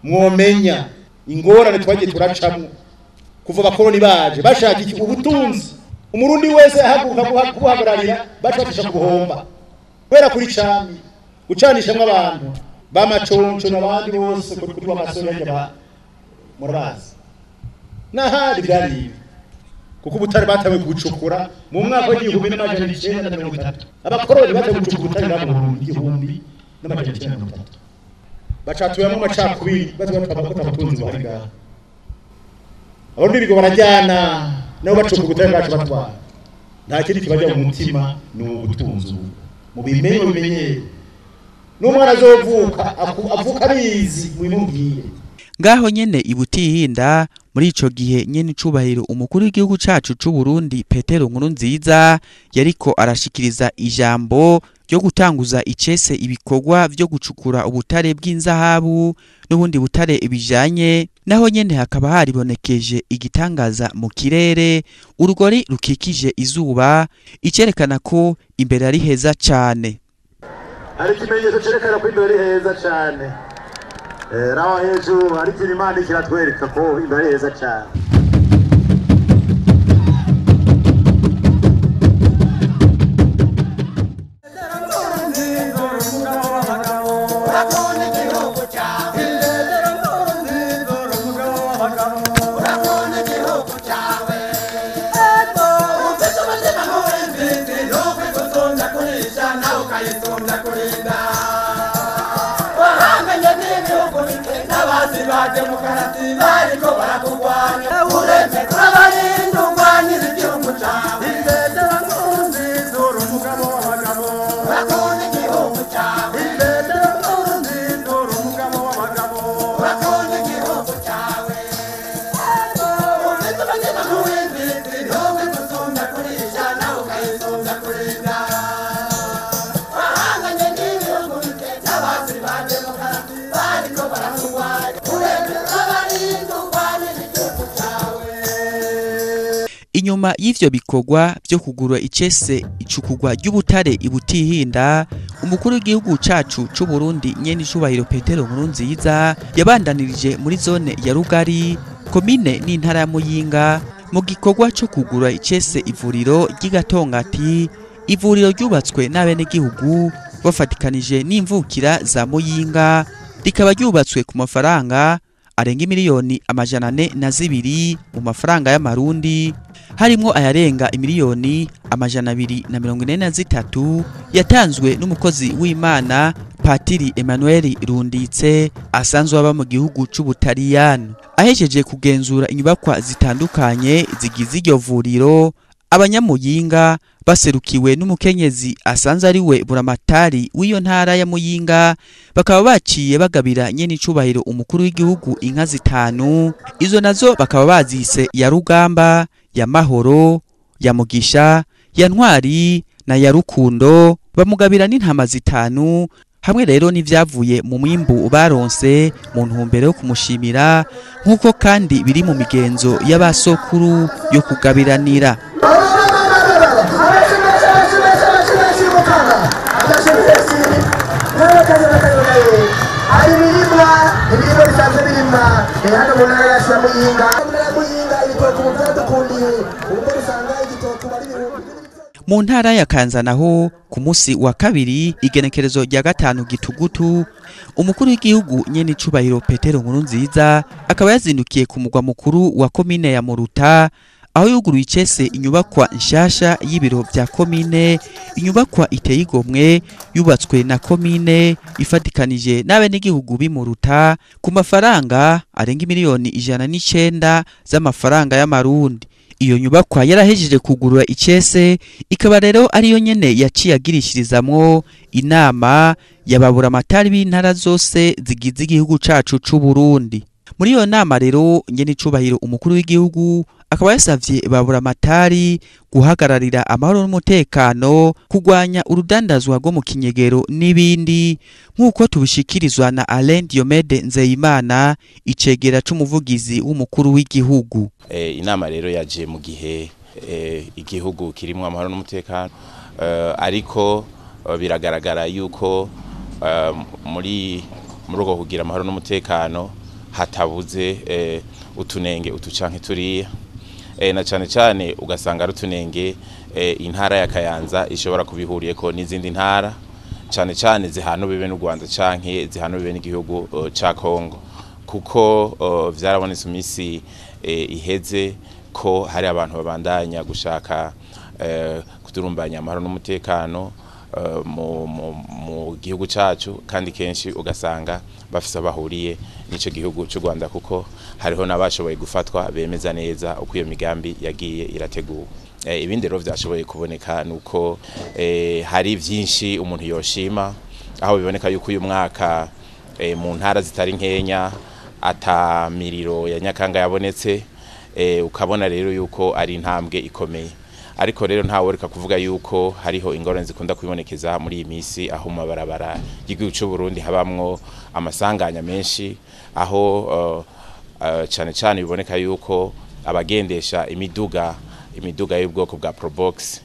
mwomenya ingorane twagiye turacamwo kuva abakoroni baje bashaka iki ubutunzi umurundi wese ahaguruka kuhagararira bashakisha guhomba kubera kuri cami gucanishamwe abantu b'amaconco n'abandi bose kuri bamasore ba Murabazi n'ahandi byari ibi, kuko ubutare batanguye kubucukura mu mwaka w'1930. Abakoroni batanguye gucukura ubutare ngaha mu Burundi 1930, bacatuyemo amacakubiri, batwara ko abatunzi bahari ngaha. Abarundi bigo barajyana nabo bacukura ubutare bwacu batwara. Nta kindi kibajya mu mutima, ni ubutunzi. Mubimenye, mubimenyere, n'umwana azovuka avuka abizi, mubimubwire. Ngaho nyene ibutihinda muri ico gihe nyene icubahiro umukuru w'igihugu cacu c'u Burundi Petero Nkurunziza yariko arashikiriza ijambo ryo gutanguza icese ibikorwa vyo gucukura ubutare bw'inzahabu n'ubundi butare ibijanye, naho nyene hakaba haribonekeje igitangaza mu kirere, urugori rukikije izuba, icerekana ko imbere ari heza cane. Hari ikimenyetso cerekana ko imbere ari heza cane. Rawa hejuru hari ikintu Imana kiratwereka ko imbere ari heza cane. Inyuma y'ivyo bikorwa byo kugura icese icukugwa ry'ubutare ibutihinda, umukuru w'igihugu cacu c'u Burundi nyene icubahiro Petero Nkurunziza yabandanirije muri zone ya Rugari, komine n'intara ya Muyinga, mu gikorwa co kugura icese ivuriro ry'igatongati, ivuriro ryubatswe n'abenegihugu bafatikanije n'imvukira za Muyinga, rikaba ryubatswe ku mafaranga arenga miliyoni 402 mu mafaranga y'amarundi, harimwo ayarenga imiliyoni 243 yatanzwe n'umukozi w'Imana Patiri Emmanuel Runditse asanzwe aba mu gihugu c'Ubutaliyano. Ahejeje kugenzura inyubakwa zitandukanye zigize iryo vuriro, abanyamuyinga baserukiwe n'umukenyezi asanzwe ari we buramatari w'iyo ntara ya Muyinga, bakaba baciye bagabira nyene icubahiro umukuru w'igihugu inka zitanu. Izo nazo bakaba bazise ya Rugamba, ya Mahoro, ya Mugisha, ya Ntwari na ya Rukundo. Bamugabira n'intama zitanu hamwe rero n'ivyavuye mu mwimbu baronse mu ntumbero yo kumushimira, nk'uko kandi biri mu migenzo y'abasokuru yo kugabiranira. Hari ibirimwa, ibirimo bisanzwe birimwa hano mu ntara yacu ya Muyinga. Mu ntara ya Muyinga ibitoki ubu vyadukundiye, ubu usanga igitoki bari ibihumbi. Mu ntara ya Kayanza naho ku musi wa kabiri igenekerezo rya 5 gitugutu, umukuru w'igihugu nyene icubahiro Petero Nkurunziza akaba yazindukiye ku mugwa mukuru wa komine ya Muruta, aho yuguruye icese inyubakwa nshasha y'ibiro vya komine, inyubakwa iteye igomwe yubatswe na komine ifatikanije n'abenegihugu b'imuruta ku mafaranga arenga miliyoni 109 z'amafaranga y'amarundi. Iyo nyubakwa yarahejeje kugurura icese, ikaba rero ariyo nyene yaciye agirishirizamwo inama yababura amatari b'intara zose zigize igihugu cacu c'u Burundi. Muri iyo nama rero nyene icubahiro umukuru w'igihugu akaba yasavye babura amatari guhagararira amahoro n'umutekano, kugwanya urudandazwa rwo mu kinyegero n'ibindi, nk'uko tubishikirizwa na Alain Diomede Nzeyimana, icegera c'umuvugizi w'umukuru w'igihugu. Inama rero yaje mu gihe igihugu kirimwo amahoro n'umutekano, ariko biragaragara yuko muri uko kugira amahoro n'umutekano hatabuze utunenge utucanke turiya, na cane cane ugasanga ari utunenge intara ya Kayanza ishobora kubihuriyeko n'izindi ntara, cane cane zihana bibe n'u Rwanda canke zihana bibe n'igihugu ca Kongo. Kuko vyarabonetse imisi iheze ko hari abantu babandanya gushaka kudurumbanya amahoro n'umutekano mu gihugu cacu, kandi kenshi ugasanga bafise bahuriye n'ico gihugu cy'u Rwanda, kuko hariho nabashoboye gufatwa bemeza neza uko iyo migambi yagiye irateguwe. Ibindi rero vyashoboye kuboneka nuko hari vyinshi umuntu yoshima, aho biboneka yuko uyu mwaka mu ntara zitari nkenya ata miriro ya Nyakanga yabonetse, ukabona rero yuko ari intambwe ikomeye. Ariko rero nta woreka kuvuga yuko hariho ingorane zikunda kwibonekeza muri iyi misi, aho mu mabarabara y'igihugu cy'u Burundi habamwo amasanganya menshi, aho cyane cyane biboneka yuko abagendesha imiduga y'ubwoko bwa Probox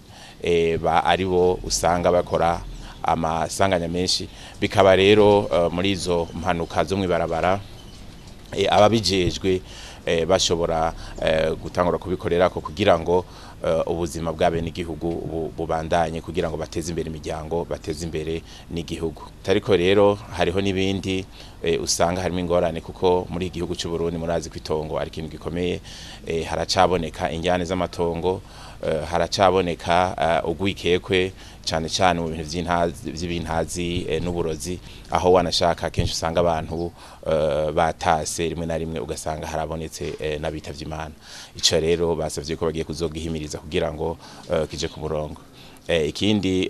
ba aribo usanga bakora amasanganya menshi. Bikaba rero muri izo mpanuka zo mwibarabara ababijejwe bashobora gutangura kubikorera ko kugira ngo ubuzima bw'abene igihugu bubandanye, kugira ngo bateze imbere imiryango, bateze imbere n'igihugu. Ariko rero hariho n'ibindi usanga harimo ingorane, kuko muri igihugu cy'u Burundi murazi kwitongo ari ikintu gikomeye. Haracaboneka injyane z'amatongo, haracaboneka ugwikekwe cyane cyane mu bintu by'ibintazi n'uburozi, aho wanashaka kenshi usanga abantu batase rimwe na rimwe ugasanga harabonetse n'abitavye Imana. Ico rero basavye ko bagiye kuzogihimiriza kugira ngo kije ku murongo. Ikindi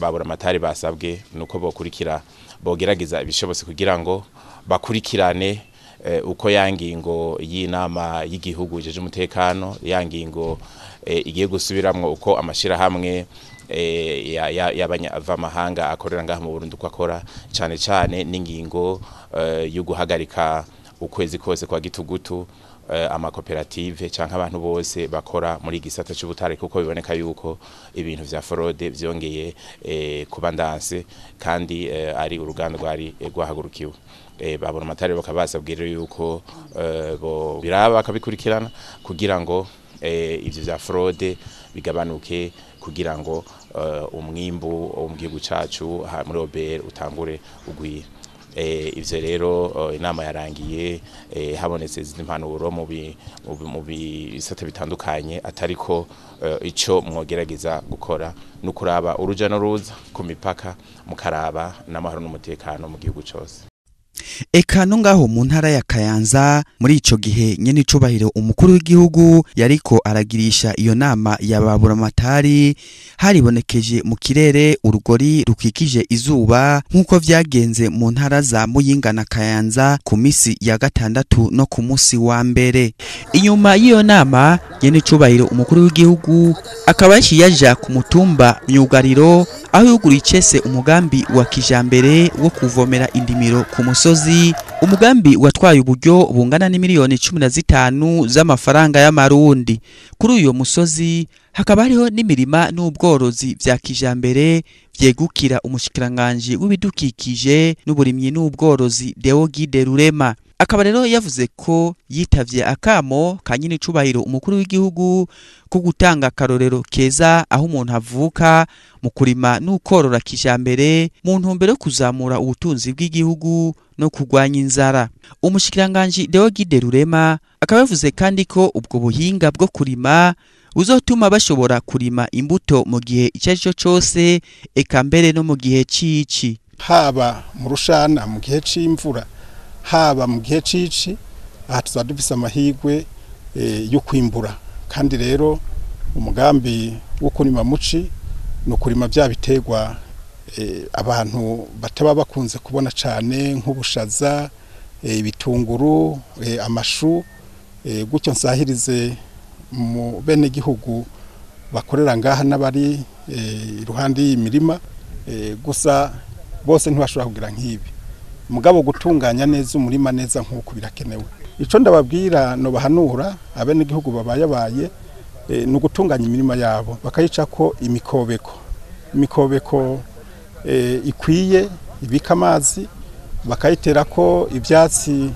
babura amatari basabwe nuko bokurikira, bogerageza ibishobose kugira ngo bakurikirane uko yangingo y'inama y'igihugu ijeje umutekano, yangingo igiye gusubiramwo uko amashira hamwe y'abanyamahanga akorera ngaha mu Burundi uko akora, cyane cyane n'ingingo yo guhagarika ukwezi kose kwa gitugutu amakoperative canke abantu bose bakora muri gisata c'ubutare, kuko biboneka yuko ibintu vya fraude vyongeye kubandanse, kandi ari uruganda rwari rwahagurukiwe. Babona amatari bakabasabwira yuko bo biraba bakabikurikirana kugira ngo ivyo vya fraude bigabanuke, kugira ngo umwimbu wo mu gihugu cacu muri OBR utangure ugwire. Ivyo rero inama yarangiye habonetse izindi mpanuro mu bisata bitandukanye, atariko ico mwogerageza gukora nukuraba uruja n'uruza ku mipaka, mukaraba n'amahoro n'umutekano mu gihugu cose. Eka no ngaho mu ntara ya Kayanza muri ico gihe nyene icubahiro umukuru w'igihugu yariko aragirisha iyo nama yababura amatari, haribonekeje mu kirere urugori rukikije izuba nkuko vyagenze mu ntara za Muyinga na Kayanza ku misi ya gatandatu no ku musi wa mbere. Inyuma y'iyo nama nyene icubahiro umukuru w'igihugu akaba yaja ku mutumba Myugariro, aho yuguriye icese umugambi wa kijambere wo kuvomera indimiro ku musozi, umugambi watwaye uburyo bungana ni miliyoni 15 z'amafaranga y'amarundi. Kuri uyo musozi hakaba hariho n'imirima n'ubworozi vya kijambere vyegukira umushikiranganje w'ibidukikije n'uburimyi n'ubworozi Deo Guide Rurema. Akaba rero yavuze ko yitavye akamo kanyini cubahiro umukuru w'igihugu ko gutanga karorero keza aho umuntu avuka mu kurima n'ukorora kijambere mu ntumbero yo kuzamura ubutunzi bw'igihugu no kurwanya inzara. Umushikiranganje Deo Guide Rurema akaba yavuze kandi ko ubwo buhinga bwo kurima buzotuma bashobora kurima imbuto mu gihe icyo cyose, eka mbere no mu gihe cici, haba mu rushana mu gihe c'imvura, haba mu gihe cici, aha tuzaba dufise amahirwe yo kwimbura. Kandi rero umugambi wo kurima muci no kurima bya biterwa abantu bataba bakunze kubona cyane nk'ubushaza, ibitunguru, amashu, gutyo nsahirize mu bene gihugu bakorera ngaha n'abari iruhande y'imirima, gusa bose ntibashobora kugira nk'ibi. Mugabo gutunganya neza umurima neza nkuko birakenewe. Ico ndababwira no bahanura abene gihugu babayabaye no gutunganya imirima yabo bakayicako imikobeko. Imikobeko ikwiye ibika amazi, bakayiterako ivyatsi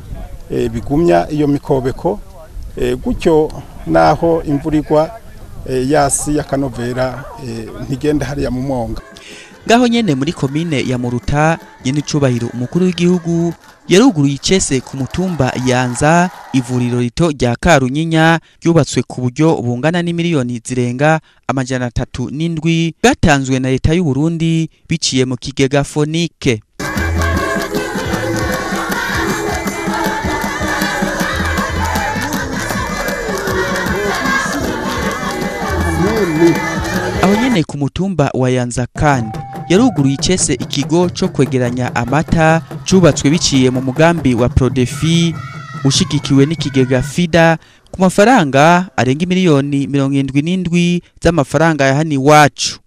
bigumya iyo mikobeko, gutyo naho imvura igwa yasi yakanovera ntigenda hariya mu mwonga. Ngaho nyene muri komine ya Muruta, nyene icubahiro umukuru w'igihugu yaruguruye icese ku mutumba Yanza ivuriro rito rya Karunyinya ryubatswe ku buryo bungana n'imiliyoni zirenga 307 gatanzwe na leta y'u Burundi biciye mu kigega Fonike. Aho nyene ku mutumba wa Yanza kandi yaruguruye icese ikigo co kwegeranya amata cubatswe biciye mu mugambi wa Prodefi ushigikiwe n'ikigega FIDA ku mafaranga arenga miliyoni 77 z'amafaranga ya hani wacu.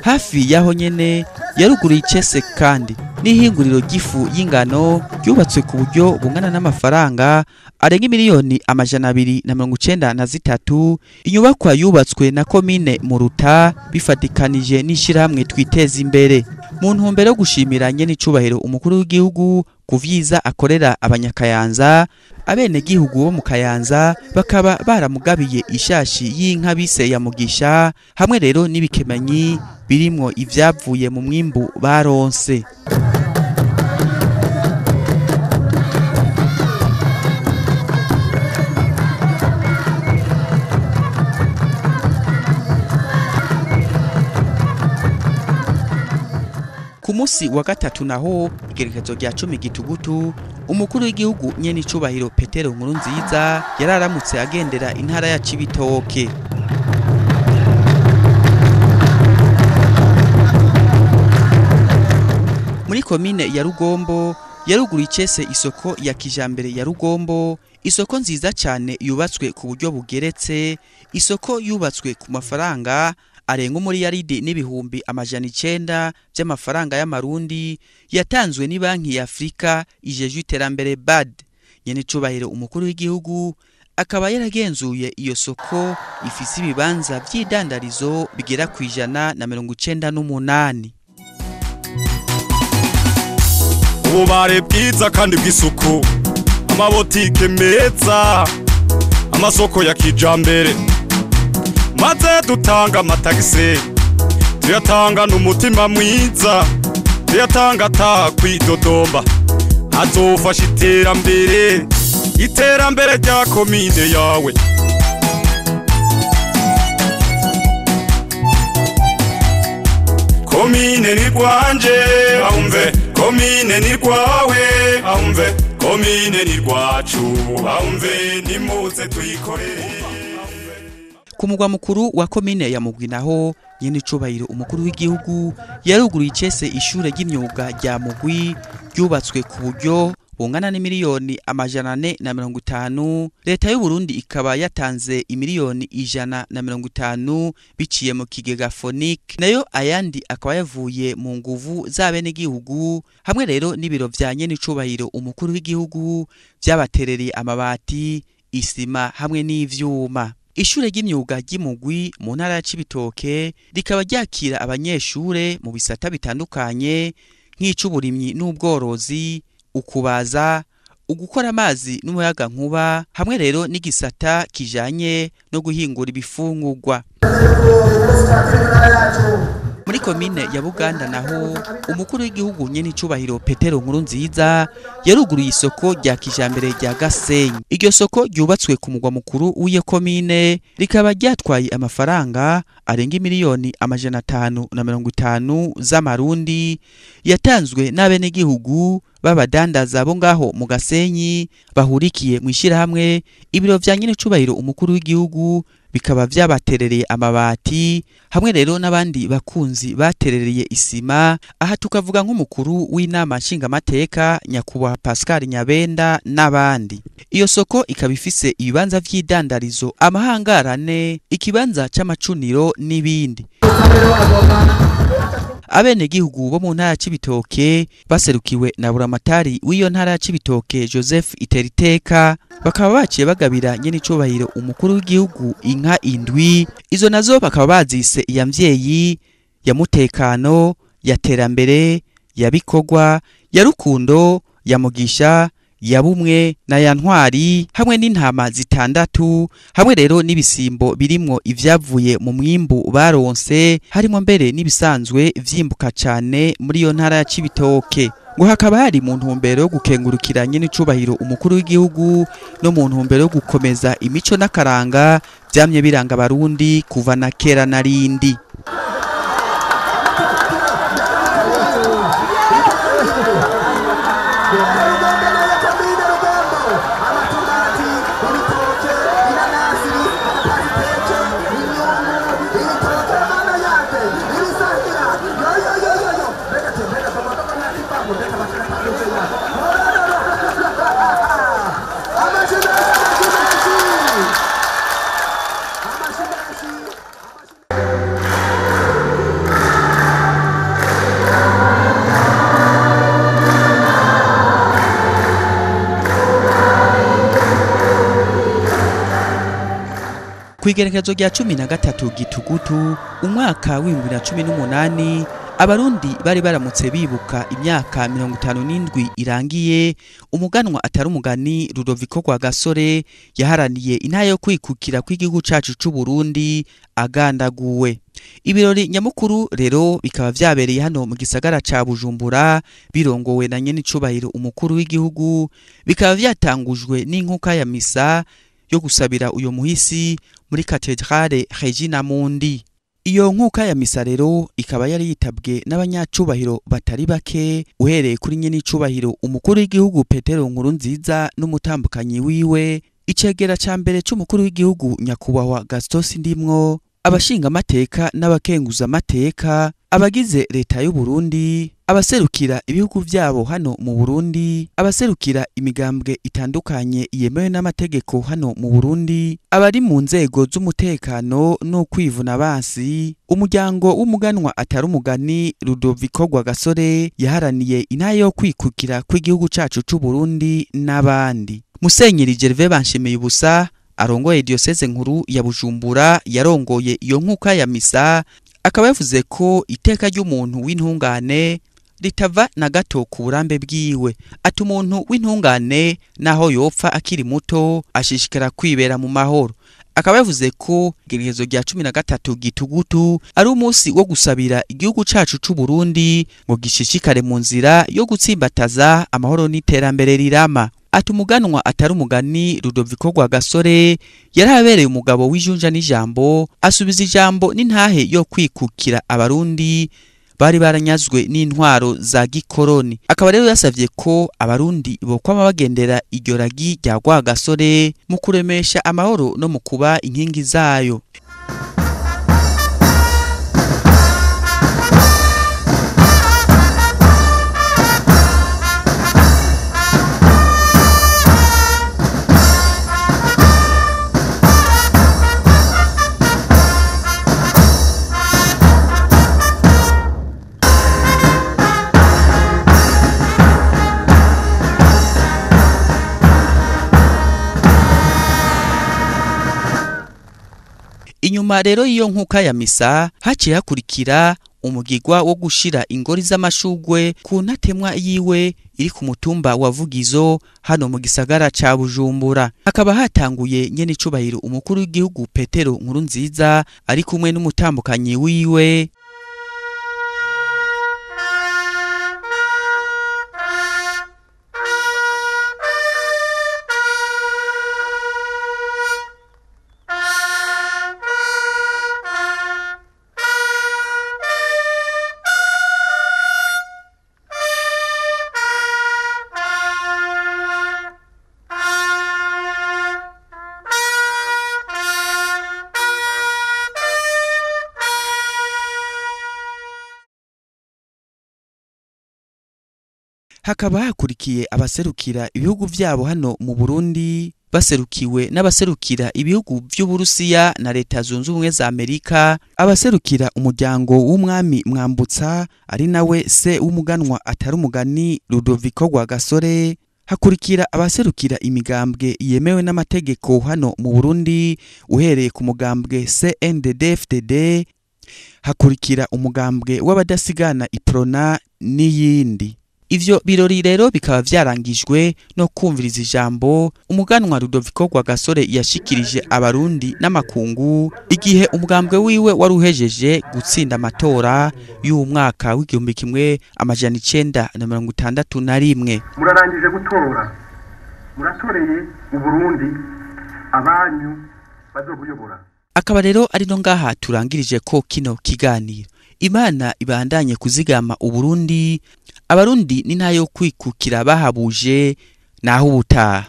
Hafi yaho nyene yaruguruye icese kandi n'ihinguriro ry'ifu y'ingano ryubatswe ku buryo bungana n'amafaranga arenga miliyoni 293. Inyubakwa yubatswe na komine Muruta bifatikanije n'ishirahamwe Twiteza Imbere mu ntumbero yo gushimira nyene icubahiro umukuru w'igihugu kuvyiza akorera abanyakayanza. Abenegihugu bo mu Kayanza bakaba baramugabiye ishashi y'inka bise ya Mugisha hamwe rero n'ibikemanyi birimwo ivyavuye mu mwimbu baronse. Ku musi wa gatatu naho igerekezo rya 10 gitugutu umukuru w'igihugu nyene icubahiro Petero Nkurunziza yararamutse agendera intara ya Cibitoke. Muri komine ya Rugombo yaruguruye icese isoko ya kijambere ya Rugombo, isoko nziza cyane yubatswe ku buryo bugeretse, isoko yubatswe ku mafaranga arenga umuriyaridi n'ibihumbi 900 by'amafaranga y'amarundi yatanzwe ni banki ya Afrika ijeje iterambere BAD. Nyene icubahiro umukuru w'igihugu akaba yaragenzuye iyo soko ifise ibibanza vy'idandarizo bigera ku 198. Ububare bwiza kandi bw'isuku, amabotike meza, amasoko ya kijambere, maze dutanga amatagisi, tuyatanga n'umutima mwiza, tuyatanga atakwidodomba, azofasha iterambere, iterambere rya komine yawe. Komine ni rwanje, ahumve, komine ni rwawe, ahumve, komine ni rwacu, ahumve, nimuze tuyikorere. Ku mugwa mukuru wa komine ya Mugwi naho nyene icubahiro umukuru w'igihugu yaruguruye icese ishure ry'imyuga rya Mugwi ryubatswe ku buryo bungana n'imiliyoni 450. Leta y'u Burundi ikaba yatanze imiliyoni 150 biciye mu kigega Fonike, nayo ayandi akaba yavuye mu nguvu z'abenegihugu hamwe rero n'ibiro vya nyene icubahiro umukuru w'igihugu vyabaterereye amabati, isima hamwe n'ivyuma. Ishure ry'imyuga ry'Imugwi mu ntara ya Cibitoke rikaba ryakira abanyeshure mu bisata bitandukanye nk'ic'uburimyi n'ubworozi, ukubaza, ugukora amazi n'umuyaga nkuba hamwe rero n'igisata kijanye no guhingura ibifungurwa. Muri komine ya Buganda naho umukuru w'igihugu nyene icubahiro Petero Nkurunziza yaruguruye isoko rya kijambere rya Gasenyi. Iryo soko ryubatswe ku mugwa mukuru w'iyo komine rikaba ryatwaye amafaranga arenga miliyoni 550 z'amarundi yatanzwe n'abenegihugu b'abadandaza bo ngaho mu Gasenyi bahurikiye mu ishirahamwe ibiro vya nyene icubahiro umukuru w'igihugu bikaba vyabaterereye amabati hamwe rero n'abandi bakunzi baterereye isima. Aha tukavuga nk'umukuru w'inama nshingamateka nyakubahwa Pascal Nyabenda n'abandi. Iyo soko ikaba ifise ibibanza vy'idandarizo, amahangarane, ikibanza c'amacuniro n'ibindi. Abenegihugu bo mu ntara ya Cibitoke baserukiwe na buramatari w'iyo ntara ya Cibitoke Joseph Iteriteka bakaba baciye bagabira nyene icubahiro umukuru w'igihugu inka indwi. Izo nazo bakaba bazise iya mvyeyi, ya mutekano, ya terambere, ya bikorwa, ya rukundo, ya mugisha, ya Bumwe na ya Ntwari hamwe n'intama zitandatu, hamwe rero n'ibisimbo birimwo ivyavuye mu mwimbu baronse, harimo mbere n'ibisanzwe vyimbuka cane muri iyo ntara ya Cibitoke. Ngo hakaba hari mu ntumbero yo gukengurukiranye n'icubahiro umukuru w'igihugu no mu ntumbero yo gukomeza imico n'akaranga vyamye biranga abarundi kuva na kera na rindi. Kw'igerekezo rya 13 Gitugutu umwaka w'2018 abarundi bari baramutse bibuka imyaka 57 irangiye umuganwa atari umugani Rudoviko Rwagasore yaharaniye intara yo kwikukira kw'igihugu cacu c'u Burundi agandaguwe. Ibirori nyamukuru rero bikaba vyabereye hano mu gisagara ca Bujumbura birongowe na nyenicubahiro umukuru w'igihugu, bikaba vyatangujwe n'inkuka ya misa yo gusabira uyo muhisi muri Katedrale Regina Mundi. Iyo nkuka ya misa rero ikaba yari yitabwe n'abanyacubahiro batari bake, uhereye kuri nyenicubahiro umukuru w'igihugu Petero Nkurunziza n'umutambukanyi wiwe, icegera ca mbere c'umukuru w'igihugu nyakubahwa Gaston Sindimwo, abashinga amateka n'abakenguza amateka, abagize leta y'u Burundi, abaserukira ibihugu vyabo hano mu Burundi, abaserukira imigambwe itandukanye yemewe n'amategeko hano mu Burundi, abari mu nzego z'umutekano no kwivuna bansi, umuryango w'umuganwa atari umugani Rudoviko Rwagasore yaharaniye intara yo kwikukira kw'igihugu cacu c'u Burundi n'abandi. Musenyeri Gervais Banshimiyubusa arongoye diocese nkuru ya Bujumbura yarongoye iyo nkuka ya misa, akaba yavuze ko iteka ry'umuntu w'intungane ritava na gato ku burambe bwiwe. Ati umuntu w'intungane naho yopfa akiri muto ashishikara kwibera mu mahoro. Akaba yavuze ko igerekezo rya 13 Gitugutu ari umunsi wo gusabira igihugu cacu c'u Burundi ngo gishishikare mu nzira yo gutsimbataza amahoro n'iterambere rirama. Ati umuganwa atari umugani Rudoviko Rwagasore yarabereye umugabo w'ijunja n'ijambo, asubiza ijambo n'intahe yo kwikukira abarundi bari baranyazwe n'intwaro za gikoroni. Akaba rero yasavye ko abarundi bokwama bagendera iryo ragi rya Rwagasore mu kuremesha amahoro no mu kuba inkingi zayo. Inyuma rero iyo nkuka ya misa haciye hakurikira umugigwa wo gushira ingori z'amashugwe ku ntatemwa yiwe iri ku mutumba wa Vugizo hano mu gisagara ca Bujumbura. Hakaba hatanguye nyenicubahiro umukuru w'igihugu Petero Nkurunziza ari kumwe n'umutambukanyi wiwe. Hakaba hakurikiye abaserukira ibihugu vyabo hano mu Burundi, baserukiwe n'abaserukira ibihugu vy'Uburusiya na Leta Zunze Ubumwe za Amerika, abaserukira umuryango w'umwami Mwambutsa ari nawe se w'umuganwa atari umugani Rudoviko Rwagasore. Hakurikira abaserukira imigambwe yemewe n'amategeko hano mu Burundi, uhereye ku mugambwe CNDD-FDD, hakurikira umugambwe w'abadasigana Iprona n'iyindi. Ivyo birori rero bikaba vyarangijwe no kumviriza ijambo umuganwa Rudoviko Rwagasore yashikirije abarundi n'amakungu igihe umugambwe wiwe wari uhejeje gutsinda amatora y'uwu mwaka w'1961. Murarangije gutora, muratoreye Uburundi abanyu bazobuyobora. Akaba rero ari no ngaha turangirije ko kino kiganiro. Imana ibandanye kuzigama Uburundi, abarundi ni ntayo kwikukira bahabuje naho ubutaha.